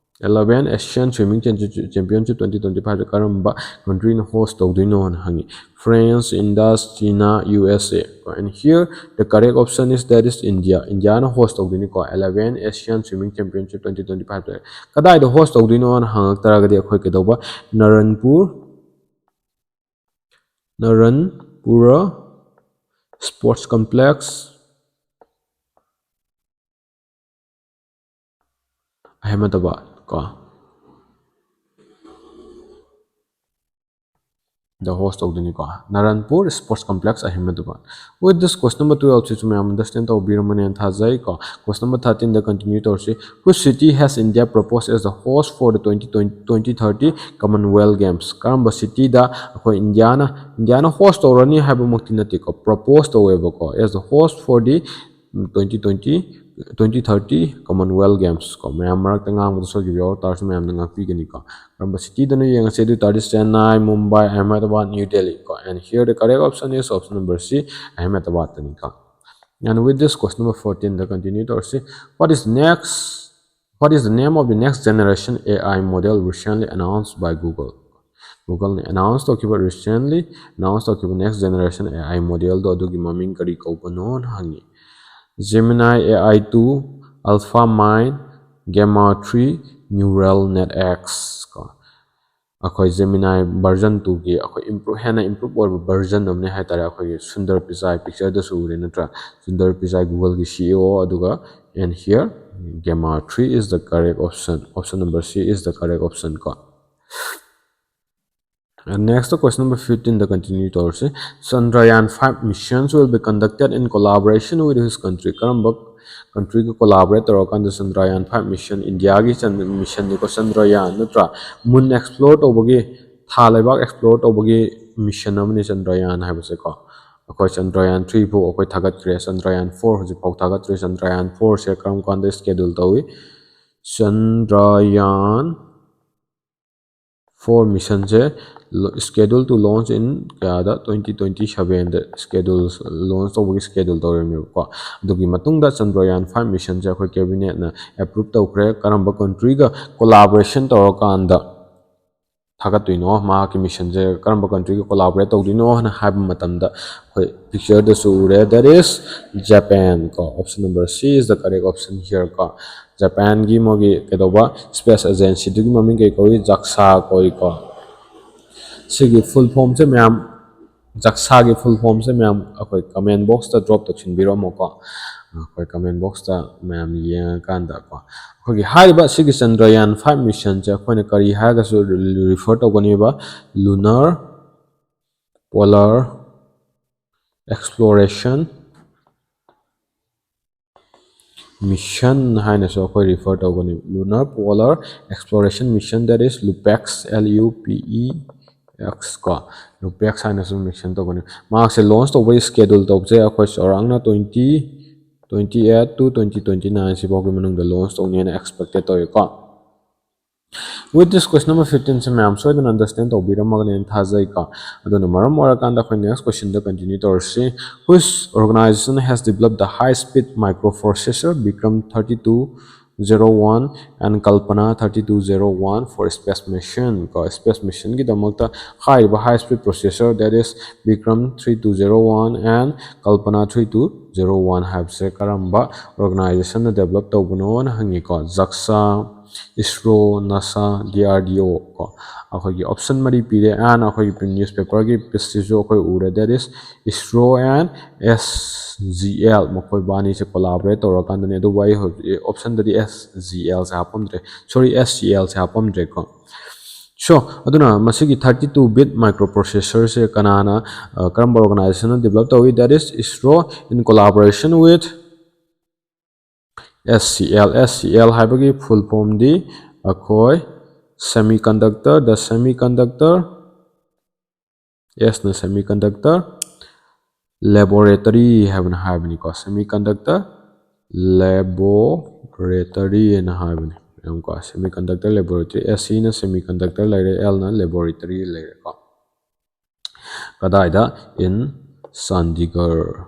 eleven Asian Swimming Championship twenty twenty-five ꯁꯦ ꯀꯔꯝꯕ ꯀꯟꯇ꯭ꯔꯤꯅ ꯍꯣꯁ ꯇꯧꯗꯣꯏꯅꯣꯅ ꯍꯪꯉꯤ꯫ France, India, China, U S A꯫ ꯀꯣ, and here the correct option is, that is India. ꯏꯟꯗꯤꯌꯥꯅ host ꯇꯧꯗꯣꯏꯅꯤꯀꯣ eleven Asian Swimming Championship twenty twenty-five ꯁꯦ꯫ ꯀꯗꯥꯏꯗ host ꯇꯧꯗꯣꯏꯅꯣꯅ ꯍꯪꯉꯛ ꯇꯥꯔꯒꯗꯤ ꯑꯩꯈꯣꯏ ꯀꯩꯗꯧꯕ, ꯅꯔꯟꯄꯨꯔ, ꯅꯔꯟꯄꯨꯔ Sports Complex, ꯑꯍꯃꯗꯕꯥꯗ ꯀꯣ, ꯗ ꯍꯣꯁ ꯇꯧꯗꯣꯏꯅꯤꯀꯣ, Naranpur Sports Complex, Ahmedabad. With this, question number twelve ꯁꯤꯁꯨ ꯃꯌꯥꯝ ꯑꯟꯗꯔꯁꯇꯦꯟ ꯇꯧꯕꯤꯔꯝꯃꯅꯦꯅ ꯊꯥꯖꯩꯀꯣ꯫ Question number thirteen ꯗ ꯀꯟꯇꯤꯅ꯭ꯌꯨ ꯇꯧꯔꯁꯤ꯫ Which city has India proposed as the host for the twenty twenty, twenty thirty Commonwealth Games? ꯀꯔꯝꯕ ꯁꯤꯇꯤꯗ ꯑꯩꯈꯣꯏ ꯏꯟꯗꯤꯌꯥꯅ, ꯏꯟꯗꯤꯌꯥꯅ ꯍꯣꯁ ꯇꯧꯔꯅꯤ ꯍꯥꯏꯕꯃꯛꯇꯤ ꯅꯠꯇꯦꯀꯣ, ꯄ꯭ꯔꯣꯄꯣꯁ ꯇꯧꯋꯦꯕꯀꯣ, as the host for the twenty twenty twenty thirty Commonwealth Games ꯀꯣ, ꯃꯌꯥꯝ ꯃꯔꯛꯇ ꯉꯥꯡꯕꯗ ꯁꯣꯏꯈꯤꯕ ꯌꯥꯎꯔ ꯇꯥꯔꯁꯨ ꯃꯌꯥꯝꯅ ꯉꯥꯛꯄꯤꯒꯅꯤꯀꯣ꯫ ꯀꯔꯝꯕ cityꯗꯅꯣ ꯌꯦꯡꯉꯁꯦ ꯑꯗꯨ ꯑꯣꯏ ꯇꯥꯔꯗꯤ Chennai, Mumbai, Ahmedabad, New Delhi ꯀꯣ꯫ And here the correct option is option number C, Ahmedabadꯇꯅꯤꯀꯣ꯫ And with this, question number fourteenꯗ continue ꯇꯧꯔꯁꯤ꯫ What is the next, what is the name of the next generation A I model recently announced by Google? Googleꯅ announce ꯇꯧꯈꯤꯕ, recently announce ꯇꯧꯈꯤꯕ next generation A I modelꯗꯣ ꯑꯗꯨꯒꯤ ꯃꯃꯤꯡ ꯀꯔꯤ ꯀꯧꯕꯅꯣꯅ ꯍꯪꯉꯤ꯫ Gemini A I two, AlphaMind, Gemma three, Neural Net X ꯀꯣ꯫ ꯑꯩꯈꯣꯏ Gemini version twoꯒꯤ ꯑꯩꯈꯣꯏ improve, ꯍꯦꯟꯅ improve ꯑꯣꯏꯕ version ꯑꯃꯅꯤ ꯍꯥꯏꯇꯥꯔꯦ꯫ ꯑꯩꯈꯣꯏꯒꯤ ꯁꯨꯟꯗꯔ ꯄꯤꯆꯥꯏ, pictureꯗꯁꯨ ꯎꯔꯦ ꯅꯠꯇ꯭ꯔꯥ? ꯁꯨꯟꯗꯔ ꯄꯤꯆꯥꯏ, Googleꯒꯤ C E O, ꯑꯗꯨꯒ and here Gemma three is the correct option, option number C is the correct option ꯀꯣ꯫ And next, question number fifteenꯗ continue ꯇꯧꯔꯁꯤ꯫ Chandrayaan five missions will be conducted in collaboration with which country? ꯀꯔꯝꯕ countryꯒ collaborate ꯇꯧꯔꯀꯥꯟꯗ Chandrayaan five mission, Indiaꯒꯤ mission ꯅꯤꯀꯣ Chandrayaan ꯅꯠꯇ꯭ꯔꯥ? Moon explore ꯇꯧꯕꯒꯤ, ꯊꯥ ꯂꯩꯕꯥꯛ explore ꯇꯧꯕꯒꯤ mission ꯑꯃꯅꯤ Chandrayaan ꯍꯥꯏꯕꯁꯦꯀꯣ꯫ ꯑꯩꯈꯣꯏ Chandrayaan three ꯐꯥꯎ ꯑꯩꯈꯣꯏ ꯊꯥꯒꯠꯈ꯭ꯔꯦ, Chandrayaan four ꯍꯧꯖꯤꯛ ꯐꯥꯎ ꯊꯥꯒꯠꯇ꯭ꯔꯤ꯫ Chandrayaan fourꯁꯦ ꯀꯔꯝ ꯀꯥꯟꯗ schedule ꯇꯧꯏ? Chandrayaan four missionꯁꯦ schedule to launch in ꯀꯌꯥꯗ, twenty twenty sevenꯗ schedule, launch ꯇꯧꯕꯒꯤ schedule ꯇꯧꯔꯝꯃꯦꯕꯀꯣ꯫ ꯑꯗꯨꯒꯤ ꯃꯇꯨꯡꯗ Chandrayaan five missionꯁꯦ ꯑꯩꯈꯣꯏ cabinetꯅ approve ꯇꯧꯈ꯭ꯔꯦ꯫ ꯀꯔꯝꯕ countryꯒ collaboration ꯇꯧꯔꯀꯥꯟꯗ ꯊꯥꯒꯠꯇꯣꯏꯅꯣ, ꯃꯍꯥꯛꯀꯤ missionꯁꯦ ꯀꯔꯝꯕ countryꯒ collaborate ꯇꯧꯗꯣꯏꯅꯣ ꯍꯥꯏꯅ ꯍꯥꯏꯕ ꯃꯇꯝꯗ ꯑꯩꯈꯣꯏ pictureꯗꯁꯨ ꯎꯔꯦ, that is Japan ꯀꯣ꯫ Option number C is the correct option here ꯀꯣ꯫ Japanꯒꯤ ꯃꯣꯏꯒꯤ ꯀꯩꯗꯧꯕ space agencyꯗꯨꯒꯤ ꯃꯃꯤꯡ ꯀꯩ ꯀꯧꯏ? JAXA ꯀꯧꯏꯀꯣ꯫ ꯁꯤꯒꯤ full formꯁꯦ ꯃꯌꯥꯝ, JAXAꯒꯤ full formꯁꯦ ꯃꯌꯥꯝ ꯑꯩꯈꯣꯏ comment boxꯇ drop ꯇꯧꯁꯤꯟꯕꯤꯔꯝꯃꯣꯀꯣ꯫ ꯑꯩꯈꯣꯏ comment boxꯇ ꯃꯌꯥꯝ ꯌꯦꯡꯉꯀꯥꯟꯗꯀꯣ꯫ ꯑꯩꯈꯣꯏꯒꯤ ꯍꯥꯏꯔꯤꯕ ꯁꯤꯒꯤ Chandrayaan five missionꯁꯦ ꯑꯩꯈꯣꯏꯅ ꯀꯔꯤ ꯍꯥꯏꯔꯒꯁꯨ refer ꯇꯧꯒꯅꯦꯕ? Lunar Polar Exploration Mission ꯍꯥꯏꯅꯁꯨ ꯑꯩꯈꯣꯏ refer ꯇꯧꯒꯅꯤ꯫ Lunar Polar Exploration Mission, that is LUPEX, L U P E X ꯀꯣ, LUPEX ꯍꯥꯏꯅꯁꯨ mention ꯇꯧꯒꯅꯤ꯫ ꯃꯍꯥꯛꯁꯦ launch ꯇꯧꯕꯒꯤ schedule ꯇꯧꯕꯁꯦ ꯑꯩꯈꯣꯏ ꯆꯥꯎꯔꯥꯛꯅ twenty twenty eight to twenty twenty nine ꯁꯤꯐꯥꯎꯒꯤ ꯃꯅꯨꯡꯗ launch ꯇꯧꯅꯦꯅ expected ꯇꯧꯏꯀꯣ꯫ With this, question number fifteen ꯁꯦ ꯃꯌꯥꯝ ꯁꯣꯏꯗꯅ understand ꯇꯧꯕꯤꯔꯝꯃꯒꯅꯦꯅ ꯊꯥꯖꯩꯀꯣ꯫ ꯑꯗꯨꯅ ꯃꯔꯝ ꯑꯣꯏꯔꯀꯥꯟꯗ ꯑꯩꯈꯣꯏ next question ꯗ continue ꯇꯧꯔꯁꯤ꯫ Which organization has developed the high speed microprocessor Vikram thirty two zero one and Kalpana thirty two zero one for space mission? ꯀꯣ, space mission ꯒꯤꯗꯃꯛꯇ ꯍꯥꯏꯔꯤꯕ high speed processor, that is Vikram three two zero one and Kalpana three two zero one ꯍꯥꯏꯕꯁꯦ ꯀꯔꯝꯕ organization ꯅ develop ꯇꯧꯕꯅꯣꯅ ꯍꯪꯉꯤꯀꯣ꯫ JAXA, ISRO, NASA, DRDO ꯀꯣ꯫ ꯑꯩꯈꯣꯏꯒꯤ option ꯃꯔꯤ ꯄꯤꯔꯦ꯫ And ꯑꯩꯈꯣꯏꯒꯤ newspaper ꯒꯤ page ꯁꯤꯁꯨ ꯑꯩꯈꯣꯏ ꯎꯔꯦ, that is ISRO and SGL, ꯃꯈꯣꯏ ꯕꯥꯅꯤꯁꯦ collaborate ꯇꯧꯔꯀꯥꯟꯗꯅꯦ꯫ ꯑꯗꯨꯕꯨ ꯑꯩ ꯍꯧꯖꯤꯛ option ꯗꯗꯤ SGL ꯁꯦ ꯍꯥꯞꯄꯝꯗ꯭ꯔꯦ, sorry, SCL ꯁꯦ ꯍꯥꯞꯄꯝꯗ꯭ꯔꯦꯀꯣ꯫ So, ꯑꯗꯨꯅ ꯃꯁꯤꯒꯤ thirty two bit microprocessor ꯁꯦ ꯀꯅꯥꯅ, ꯑ, ꯀꯔꯝꯕ organization ꯅ develop ꯇꯧꯏ? That is ISRO in collaboration with SCL꯫ SCL ꯍꯥꯏꯕꯒꯤ full form ꯗꯤ ꯑꯩꯈꯣꯏ semiconductor, the semiconductor, S ꯅ semiconductor laboratory ꯍꯥꯏꯕꯅ ꯍꯥꯏꯕꯅꯤꯀꯣ, semiconductor laboratory ꯍꯥꯏꯅ ꯍꯥꯏꯕꯅꯤ꯫ ꯌꯦꯡꯉꯨꯀꯣ, semiconductor laboratory, S ꯁꯤꯅ semiconductor ꯂꯩꯔꯦ, L ꯅ laboratory ꯂꯩꯔꯦꯀꯣ꯫ ꯀꯗꯥꯏꯗ? In Chandigarh꯫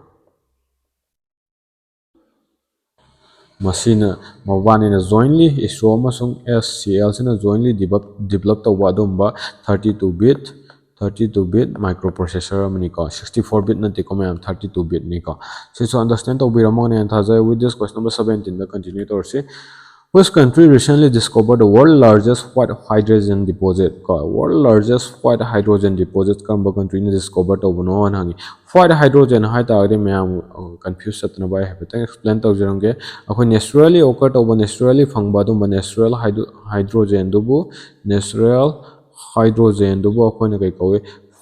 ꯃꯁꯤꯅ ꯃꯕꯥꯅꯤꯅ jointly, ISRO ꯑꯃꯁꯨꯡ SCL ꯁꯤꯅ jointly develop, develop ꯇꯧꯕ ꯑꯗꯨꯒꯨꯝꯕ thirty two bit, thirty two bit microprocessor ꯑꯃꯅꯤꯀꯣ꯫ Sixty four bit ꯅꯠꯇꯦꯀꯣ ꯃꯌꯥꯝ, thirty two bit ꯅꯤꯀꯣ꯫ ꯁꯤꯁꯨ understand ꯇꯧꯕꯤꯔꯝꯃꯒꯅꯦꯅ ꯊꯥꯖꯩ꯫ With this, question number seventeen the continue ꯇꯧꯔꯁꯤ꯫ Which country recently discovered the world largest white hydrogen deposit? ꯀꯣ, world largest white hydrogen deposit ꯀꯔꯝꯕ country ꯅ discover ꯇꯧꯕꯅꯣ ꯍꯥꯏꯅ ꯍꯪꯉꯤ꯫ White hydrogen ꯍꯥꯏ ꯇꯥꯔꯒꯗꯤ ꯃꯌꯥꯝ, ꯑ, confuse ꯆꯠꯇꯅꯕ ꯑꯩ ꯍꯥꯏꯐꯦꯠꯇꯪ explain ꯇꯧꯖꯔꯝꯒꯦ꯫ ꯑꯩꯈꯣꯏ naturally occur ꯇꯧꯕ, naturally ꯐꯪꯕ ꯑꯗꯨꯝꯕ natural hydro-, hydrogen ꯗꯨꯕꯨ, natural hydrogen ꯗꯨꯕꯨ ꯑꯩꯈꯣꯏꯅ ꯀꯩ ꯀꯧꯏ?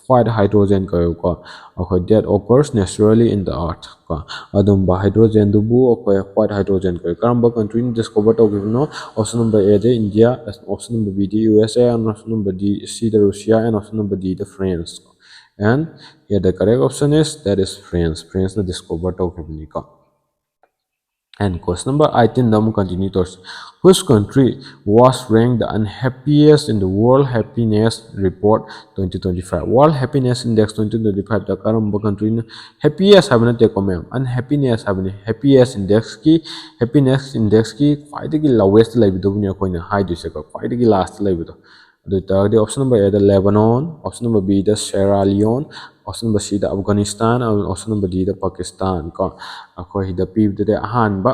White hydrogen ꯀꯧꯏꯀꯣ꯫ ꯑꯩꯈꯣꯏ that occurs naturally in the earth ꯀꯣ꯫ ꯑꯗꯨꯝꯕ hydrogen ꯗꯨꯕꯨ ꯑꯩꯈꯣꯏ white hydrogen ꯀꯧꯏ꯫ ꯀꯔꯝꯕ country ꯅ discover ꯇꯧꯈꯤꯕꯅꯣ? Option number A the India, option number B the USA, and option number D, C the Russia, and option number D the France꯫ And here the correct option is, that is France꯫ France ꯅ discover ꯇꯧꯈꯤꯕꯅꯤꯀꯣ꯫ And question number eighteen ꯗ ꯑꯃꯨꯛ continue ꯇꯧꯔꯁꯤ. Which country was ranked the unhappiest in the World Happiness Report twenty twenty-five? World Happiness Index twenty twenty-five ꯗ ꯀꯔꯝꯕ countryꯅ, happiest ꯍꯥꯏꯕ ꯅꯠꯇꯦꯀꯣ ꯃꯌꯥꯝ, unhappiness ꯍꯥꯏꯕꯅꯤ. Happiest indexꯀꯤ, happiness indexꯀꯤ ꯈ꯭ꯋꯥꯏꯗꯒꯤ lowest ꯂꯩꯕꯗꯨꯕꯨꯅꯤ ꯑꯩꯈꯣꯏꯅ ꯍꯥꯏꯗꯣꯏꯁꯦꯀꯣ, ꯈ꯭ꯋꯥꯏꯗꯒꯤ last ꯂꯩꯕꯗꯣ. ꯑꯗꯨ ꯑꯣꯏꯇꯥꯔꯒꯗꯤ option number A the Lebanon, option number B the Sierra Leone, option number C the Afghanistan, option number D the Pakistan ꯀꯣ. ꯑꯩꯈꯣꯏ ꯁꯤꯗ ꯄꯤꯕꯗꯨꯗꯤ ꯑꯍꯥꯟꯕ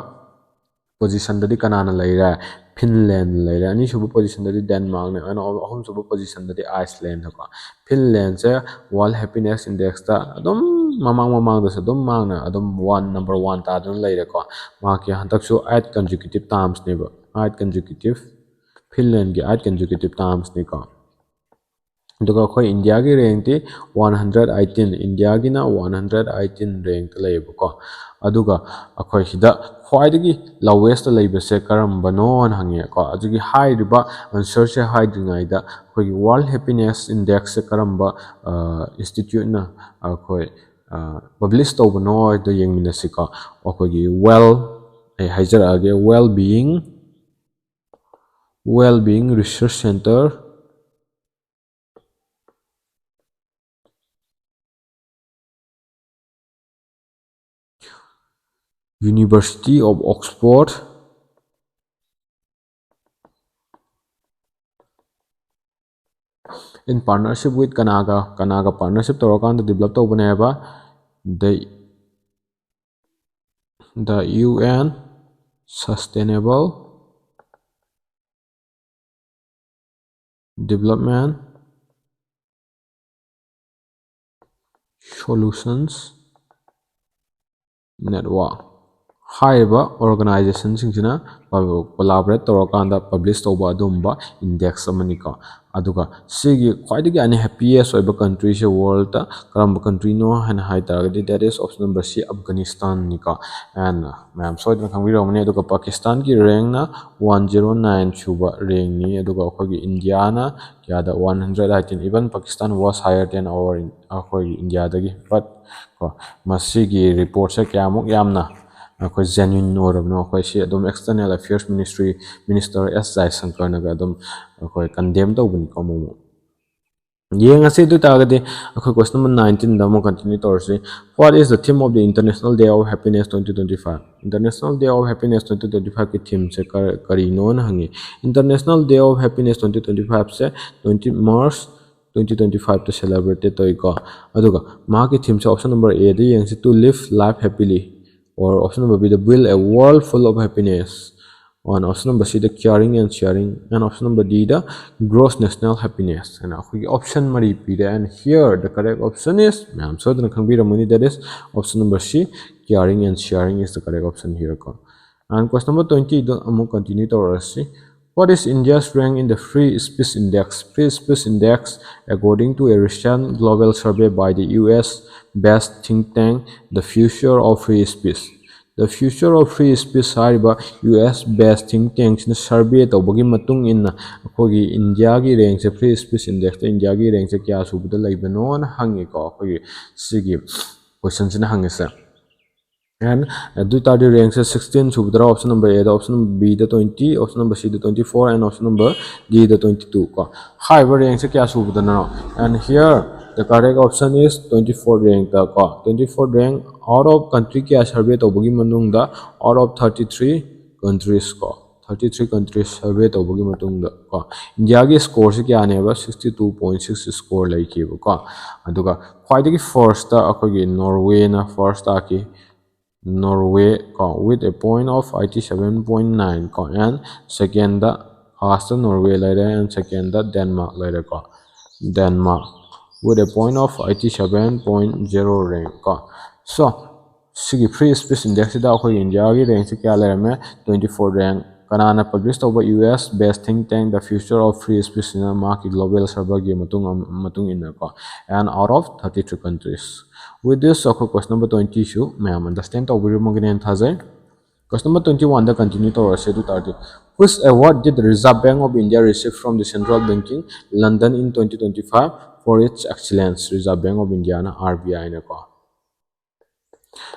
positionꯗꯗꯤ ꯀꯅꯥꯅ ꯂꯩꯔꯦ? Finland ꯂꯩꯔꯦ. ꯑꯅꯤꯁꯨꯕ positionꯗꯗꯤ Denmarkꯅꯦ. ꯑꯗꯨꯅ ꯑꯍꯨꯝꯁꯨꯕ positionꯗꯗꯤ Iceland ꯀꯣ. Finlandꯁꯦ World Happiness Indexꯇ ꯑꯗꯨꯝ ꯃꯃꯥꯡ ꯃꯃꯥꯡꯗꯁꯨ ꯑꯗꯨꯝ ꯃꯥꯡꯅ ꯑꯗꯨꯝ one, number one ꯇꯥꯗꯨꯅ ꯂꯩꯔꯦꯀꯣ. ꯃꯍꯥꯛꯀꯤ ꯍꯟꯗꯛꯁꯨ eight consecutive termsꯅꯦꯕ. Eight consecutive, Finlandꯒꯤ eight consecutive termsꯅꯤꯀꯣ. ꯑꯗꯨꯒ ꯑꯩꯈꯣꯏ ꯏꯟꯗꯤꯌꯥꯒꯤ rankꯇꯤ one hundred eighteen, ꯏꯟꯗꯤꯌꯥꯒꯤꯅ one hundred eighteen rankꯇ ꯂꯩꯌꯦꯕꯀꯣ. ꯑꯗꯨꯒ ꯑꯩꯈꯣꯏ ꯁꯤꯗ ꯈ꯭ꯋꯥꯏꯗꯒꯤ lowestꯇ ꯂꯩꯕꯁꯦ ꯀꯔꯝꯕꯅꯣꯅ ꯍꯪꯉꯦꯀꯣ. ꯑꯗꯨꯒꯤ ꯍꯥꯏꯔꯤꯕ answerꯁꯦ ꯍꯥꯏꯗ꯭ꯔꯤꯉꯩꯗ ꯑꯩꯈꯣꯏꯒꯤ World Happiness Indexꯁꯦ ꯀꯔꯝꯕ, ꯑ, instituteꯅ ꯑꯩꯈꯣꯏ, ꯑ, publish ꯇꯧꯕꯅꯣ ꯍꯥꯏꯗꯣ ꯌꯦꯡꯃꯤꯟꯅꯁꯤꯀꯣ. ꯑꯩꯈꯣꯏꯒꯤ well, ꯑꯩ ꯍꯥꯏꯖꯔꯛꯑꯒꯦ, Well Being, Well Being Research Centre, University of Oxford, in partnership with ꯀꯅꯥꯒ, ꯀꯅꯥꯒ partnership ꯇꯧꯔꯀꯥꯟꯗ develop ꯇꯧꯕꯅꯦꯕ? The, the U N Sustainable Development Solutions Network ꯍꯥꯏꯔꯤꯕ organizationꯁꯤꯡꯁꯤꯅ collaborate ꯇꯧꯔꯀꯥꯟꯗ publish ꯇꯧꯕ ꯑꯗꯨꯒꯨꯝꯕ index ꯑꯃꯅꯤꯀꯣ. ꯑꯗꯨꯒ ꯁꯤꯒꯤ ꯈ꯭ꯋꯥꯏꯗꯒꯤ unhappiest ꯑꯣꯏꯕ countryꯁꯦ worldꯇ ꯀꯔꯝꯕ countryꯅꯣ ꯍꯥꯏꯅ ꯍꯥꯏ ꯇꯥꯔꯒꯗꯤ, that is option number C, Afghanistanꯅꯤꯀꯣ. And ꯃꯌꯥꯝ ꯁꯣꯏꯗꯅ ꯈꯪꯕꯤꯔꯝꯒꯅꯤ꯫ ꯑꯗꯨꯒ ꯄꯥꯀꯤꯁꯇꯥꯟꯒꯤ rankꯅ one zero nine ꯁꯨꯕ rankꯅꯤ꯫ ꯑꯗꯨꯒ ꯑꯩꯈꯣꯏꯒꯤ ꯏꯟꯗꯤꯌꯥꯅ ꯀꯌꯥꯗ? One hundred eighteen. Even Pakistan was higher than our, ꯑꯩꯈꯣꯏꯒꯤ ꯏꯟꯗꯤꯌꯥꯗꯒꯤ꯫ But ꯀꯣ, ꯃꯁꯤꯒꯤ reportꯁꯦ ꯀꯌꯥꯃꯨꯛ ꯌꯥꯝꯅ ꯑꯩꯈꯣꯏ genuine ꯑꯣꯏꯔꯕꯅꯣ, ꯑꯩꯈꯣꯏ ꯁꯤ ꯑꯗꯨꯝ External Affairs Ministry Minister S Jaishankarꯅꯒ ꯑꯗꯨꯝ ꯑꯩꯈꯣꯏ condemn ꯇꯧꯕꯅꯤꯀꯣ ꯑꯃꯨꯛ ꯑꯃꯨꯛ꯫ ꯌꯦꯡꯉꯁꯤ꯫ ꯑꯗꯨ ꯑꯣꯏꯇꯥꯔꯒꯗꯤ ꯑꯩꯈꯣꯏ question number nineteenꯗ ꯑꯃꯨꯛ continue ꯇꯧꯔꯁꯤ꯫ What is the theme of the International Day of Happiness twenty twenty-five? International Day of Happiness twenty twenty-fiveꯀꯤ themeꯁꯦ ꯀ- ꯀꯔꯤꯅꯣꯅ ꯍꯪꯉꯤ꯫ International Day of Happiness twenty twenty-fiveꯁꯦ twenty March twenty twenty-fiveꯇ celebrate ꯇꯧꯏꯀꯣ꯫ ꯑꯗꯨꯒ ꯃꯍꯥꯛꯀꯤ themeꯁꯦ option number Aꯗ ꯌꯦꯡꯁꯤ, to live life happily, or option number Bꯗ build a world full of happiness, and option number Cꯗ caring and sharing, and option number Dꯗ gross national happiness ꯍꯥꯏꯅ ꯑꯩꯈꯣꯏꯒꯤ option ꯃꯔꯤ ꯄꯤꯔꯦ꯫ And here the correct option is, ꯃꯌꯥꯝ ꯁꯣꯏꯗꯅ ꯈꯪꯕꯤꯔꯝꯃꯅꯤ, that is option number C, caring and sharing is the correct option here ꯀꯣ꯫ And question number twentyꯗ ꯑꯃꯨꯛ continue ꯇꯧꯔꯛꯑꯁꯤ꯫ What is India's rank in the Free Speech Index? Free Speech Index, according to a recent global survey by the U S based think tank, The Future of Free Speech. The Future of Free Speech ꯍꯥꯏꯔꯤꯕ U S based think tankꯁꯤꯅ survey ꯇꯧꯕꯒꯤ ꯃꯇꯨꯡ ꯏꯟꯅ ꯑꯩꯈꯣꯏꯒꯤ ꯏꯟꯗꯤꯌꯥꯒꯤ rankꯁꯦ, Free Speech Indexꯇ ꯏꯟꯗꯤꯌꯥꯒꯤ rankꯁꯦ ꯀꯌꯥ ꯁꯨꯕꯗ ꯂꯩꯕꯅꯣꯅ ꯍꯪꯉꯤꯀꯣ, ꯑꯩꯈꯣꯏꯒꯤ ꯁꯤꯒꯤ questionꯁꯤꯅ ꯍꯪꯉꯤꯁꯦ꯫ And ꯑꯗꯨ ꯑꯣꯏꯇꯥꯔꯗꯤ rankꯁꯦ sixteen ꯁꯨꯕꯗꯔ, option number Aꯗ, option number Bꯗ twenty, option number Cꯗ twenty-four, and option number Dꯗ twenty-two ꯀꯣ꯫ ꯍꯥꯏꯔꯤꯕ rankꯁꯦ ꯀꯌꯥ ꯁꯨꯕꯗꯅꯣ? And here the correct option is twenty-four rankꯇ ꯀꯣ꯫ Twenty-four rank out of country ꯀꯌꯥ survey ꯇꯧꯕꯒꯤ ꯃꯅꯨꯡꯗ, out of thirty-three countries ꯀꯣ, thirty-three countries survey ꯇꯧꯕꯒꯤ ꯃꯇꯨꯡꯗ ꯀꯣ, ꯏꯟꯗꯤꯌꯥꯒꯤ scoreꯁꯤ ꯀꯌꯥꯅꯦꯕ? Sixty two point six score ꯂꯩꯈꯤꯕꯀꯣ꯫ ꯑꯗꯨꯒ ꯈ꯭ꯋꯥꯏꯗꯒꯤ firstꯇ ꯑꯩꯈꯣꯏꯒꯤ Norwayꯅ first ꯇꯥꯈꯤ꯫ Norway ꯀꯣ, with a point of eighty seven point nine ꯀꯣ, and secondꯗ, firstꯇ Norway ꯂꯩꯔꯦ and secondꯗ Denmark ꯂꯩꯔꯦꯀꯣ꯫ Denmark with a point of eighty seven point zero rank ꯀꯣ꯫ So ꯁꯤꯒꯤ Free Speech Indexꯁꯤꯗ ꯑꯩꯈꯣꯏꯒꯤ ꯏꯟꯗꯤꯌꯥꯒꯤ rankꯁꯦ ꯀꯌꯥ ꯂꯩꯔꯝꯃꯦ? Twenty-four rank꯫ ꯀꯅꯥꯅ publish ꯇꯧꯕ? U S based think tank The Future of Free Speechꯁꯤꯅ ꯃꯍꯥꯛꯀꯤ global surveyꯒꯤ ꯃꯇꯨꯡ, ꯃꯇꯨꯡ ꯏꯟꯅꯀꯣ꯫ And out of thirty-three countries. With this ꯑꯩꯈꯣꯏ question number twentyꯁꯨ ꯃꯌꯥꯝ understand ꯇꯧꯕꯤꯔꯝꯃꯒꯅꯦꯅ ꯊꯥꯖꯩ꯫ Question number twenty-oneꯗ continue ꯇꯧꯔꯁꯦ꯫ ꯑꯗꯨ ꯇꯥꯔꯗꯤ, Which award did Reserve Bank of India receive from the Central Banking London in twenty twenty-five for its excellence? Reserve Bank of Indiaꯅ, R B Iꯅꯀꯣ,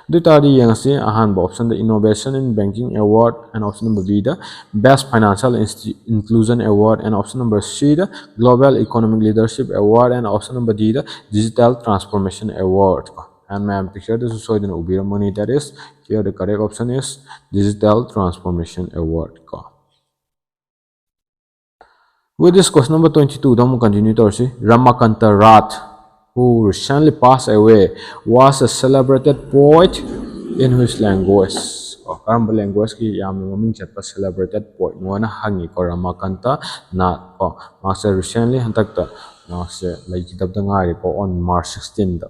ꯑꯗꯨ ꯑꯣꯏꯇꯥꯔꯗꯤ ꯌꯦꯡꯉꯁꯤ, ꯑꯍꯥꯟꯕ option the Innovation in Banking Award, and option number B the Best Financial Insti- Inclusion Award, and option number C the Global Economic Leadership Award, and option number D the Digital Transformation Award ꯀꯣ꯫ And ꯃꯌꯥꯝ picture ꯗꯁꯨ ꯁꯣꯏꯗꯅ ꯎꯕꯤꯔꯝꯃꯅꯤ, that is, here the correct option is Digital Transformation Award ꯀꯣ꯫ With this, question number twenty two ꯗ ꯑꯃꯨꯛ continue ꯇꯧꯔꯁꯤ꯫ Ramakanta Rath, who recently passed away, was a celebrated poet in which language? ꯀꯣ, ꯀꯔꯝꯕ language ꯀꯤ ꯌꯥꯝꯅ ꯃꯃꯤꯡ ꯆꯠꯄ celebrated poet ꯅꯣꯅ ꯍꯪꯉꯤꯀꯣ, ꯔꯥꯃꯥꯀꯥꯟꯇ Nath ꯀꯣ꯫ ꯃꯍꯥꯛꯁꯦ recently, ꯍꯟꯗꯛꯇ ꯃꯍꯥꯛꯁꯦ ꯂꯩꯈꯤꯗꯕꯗ ꯉꯥꯏꯔꯤꯀꯣ, on March sixteen ꯗ꯫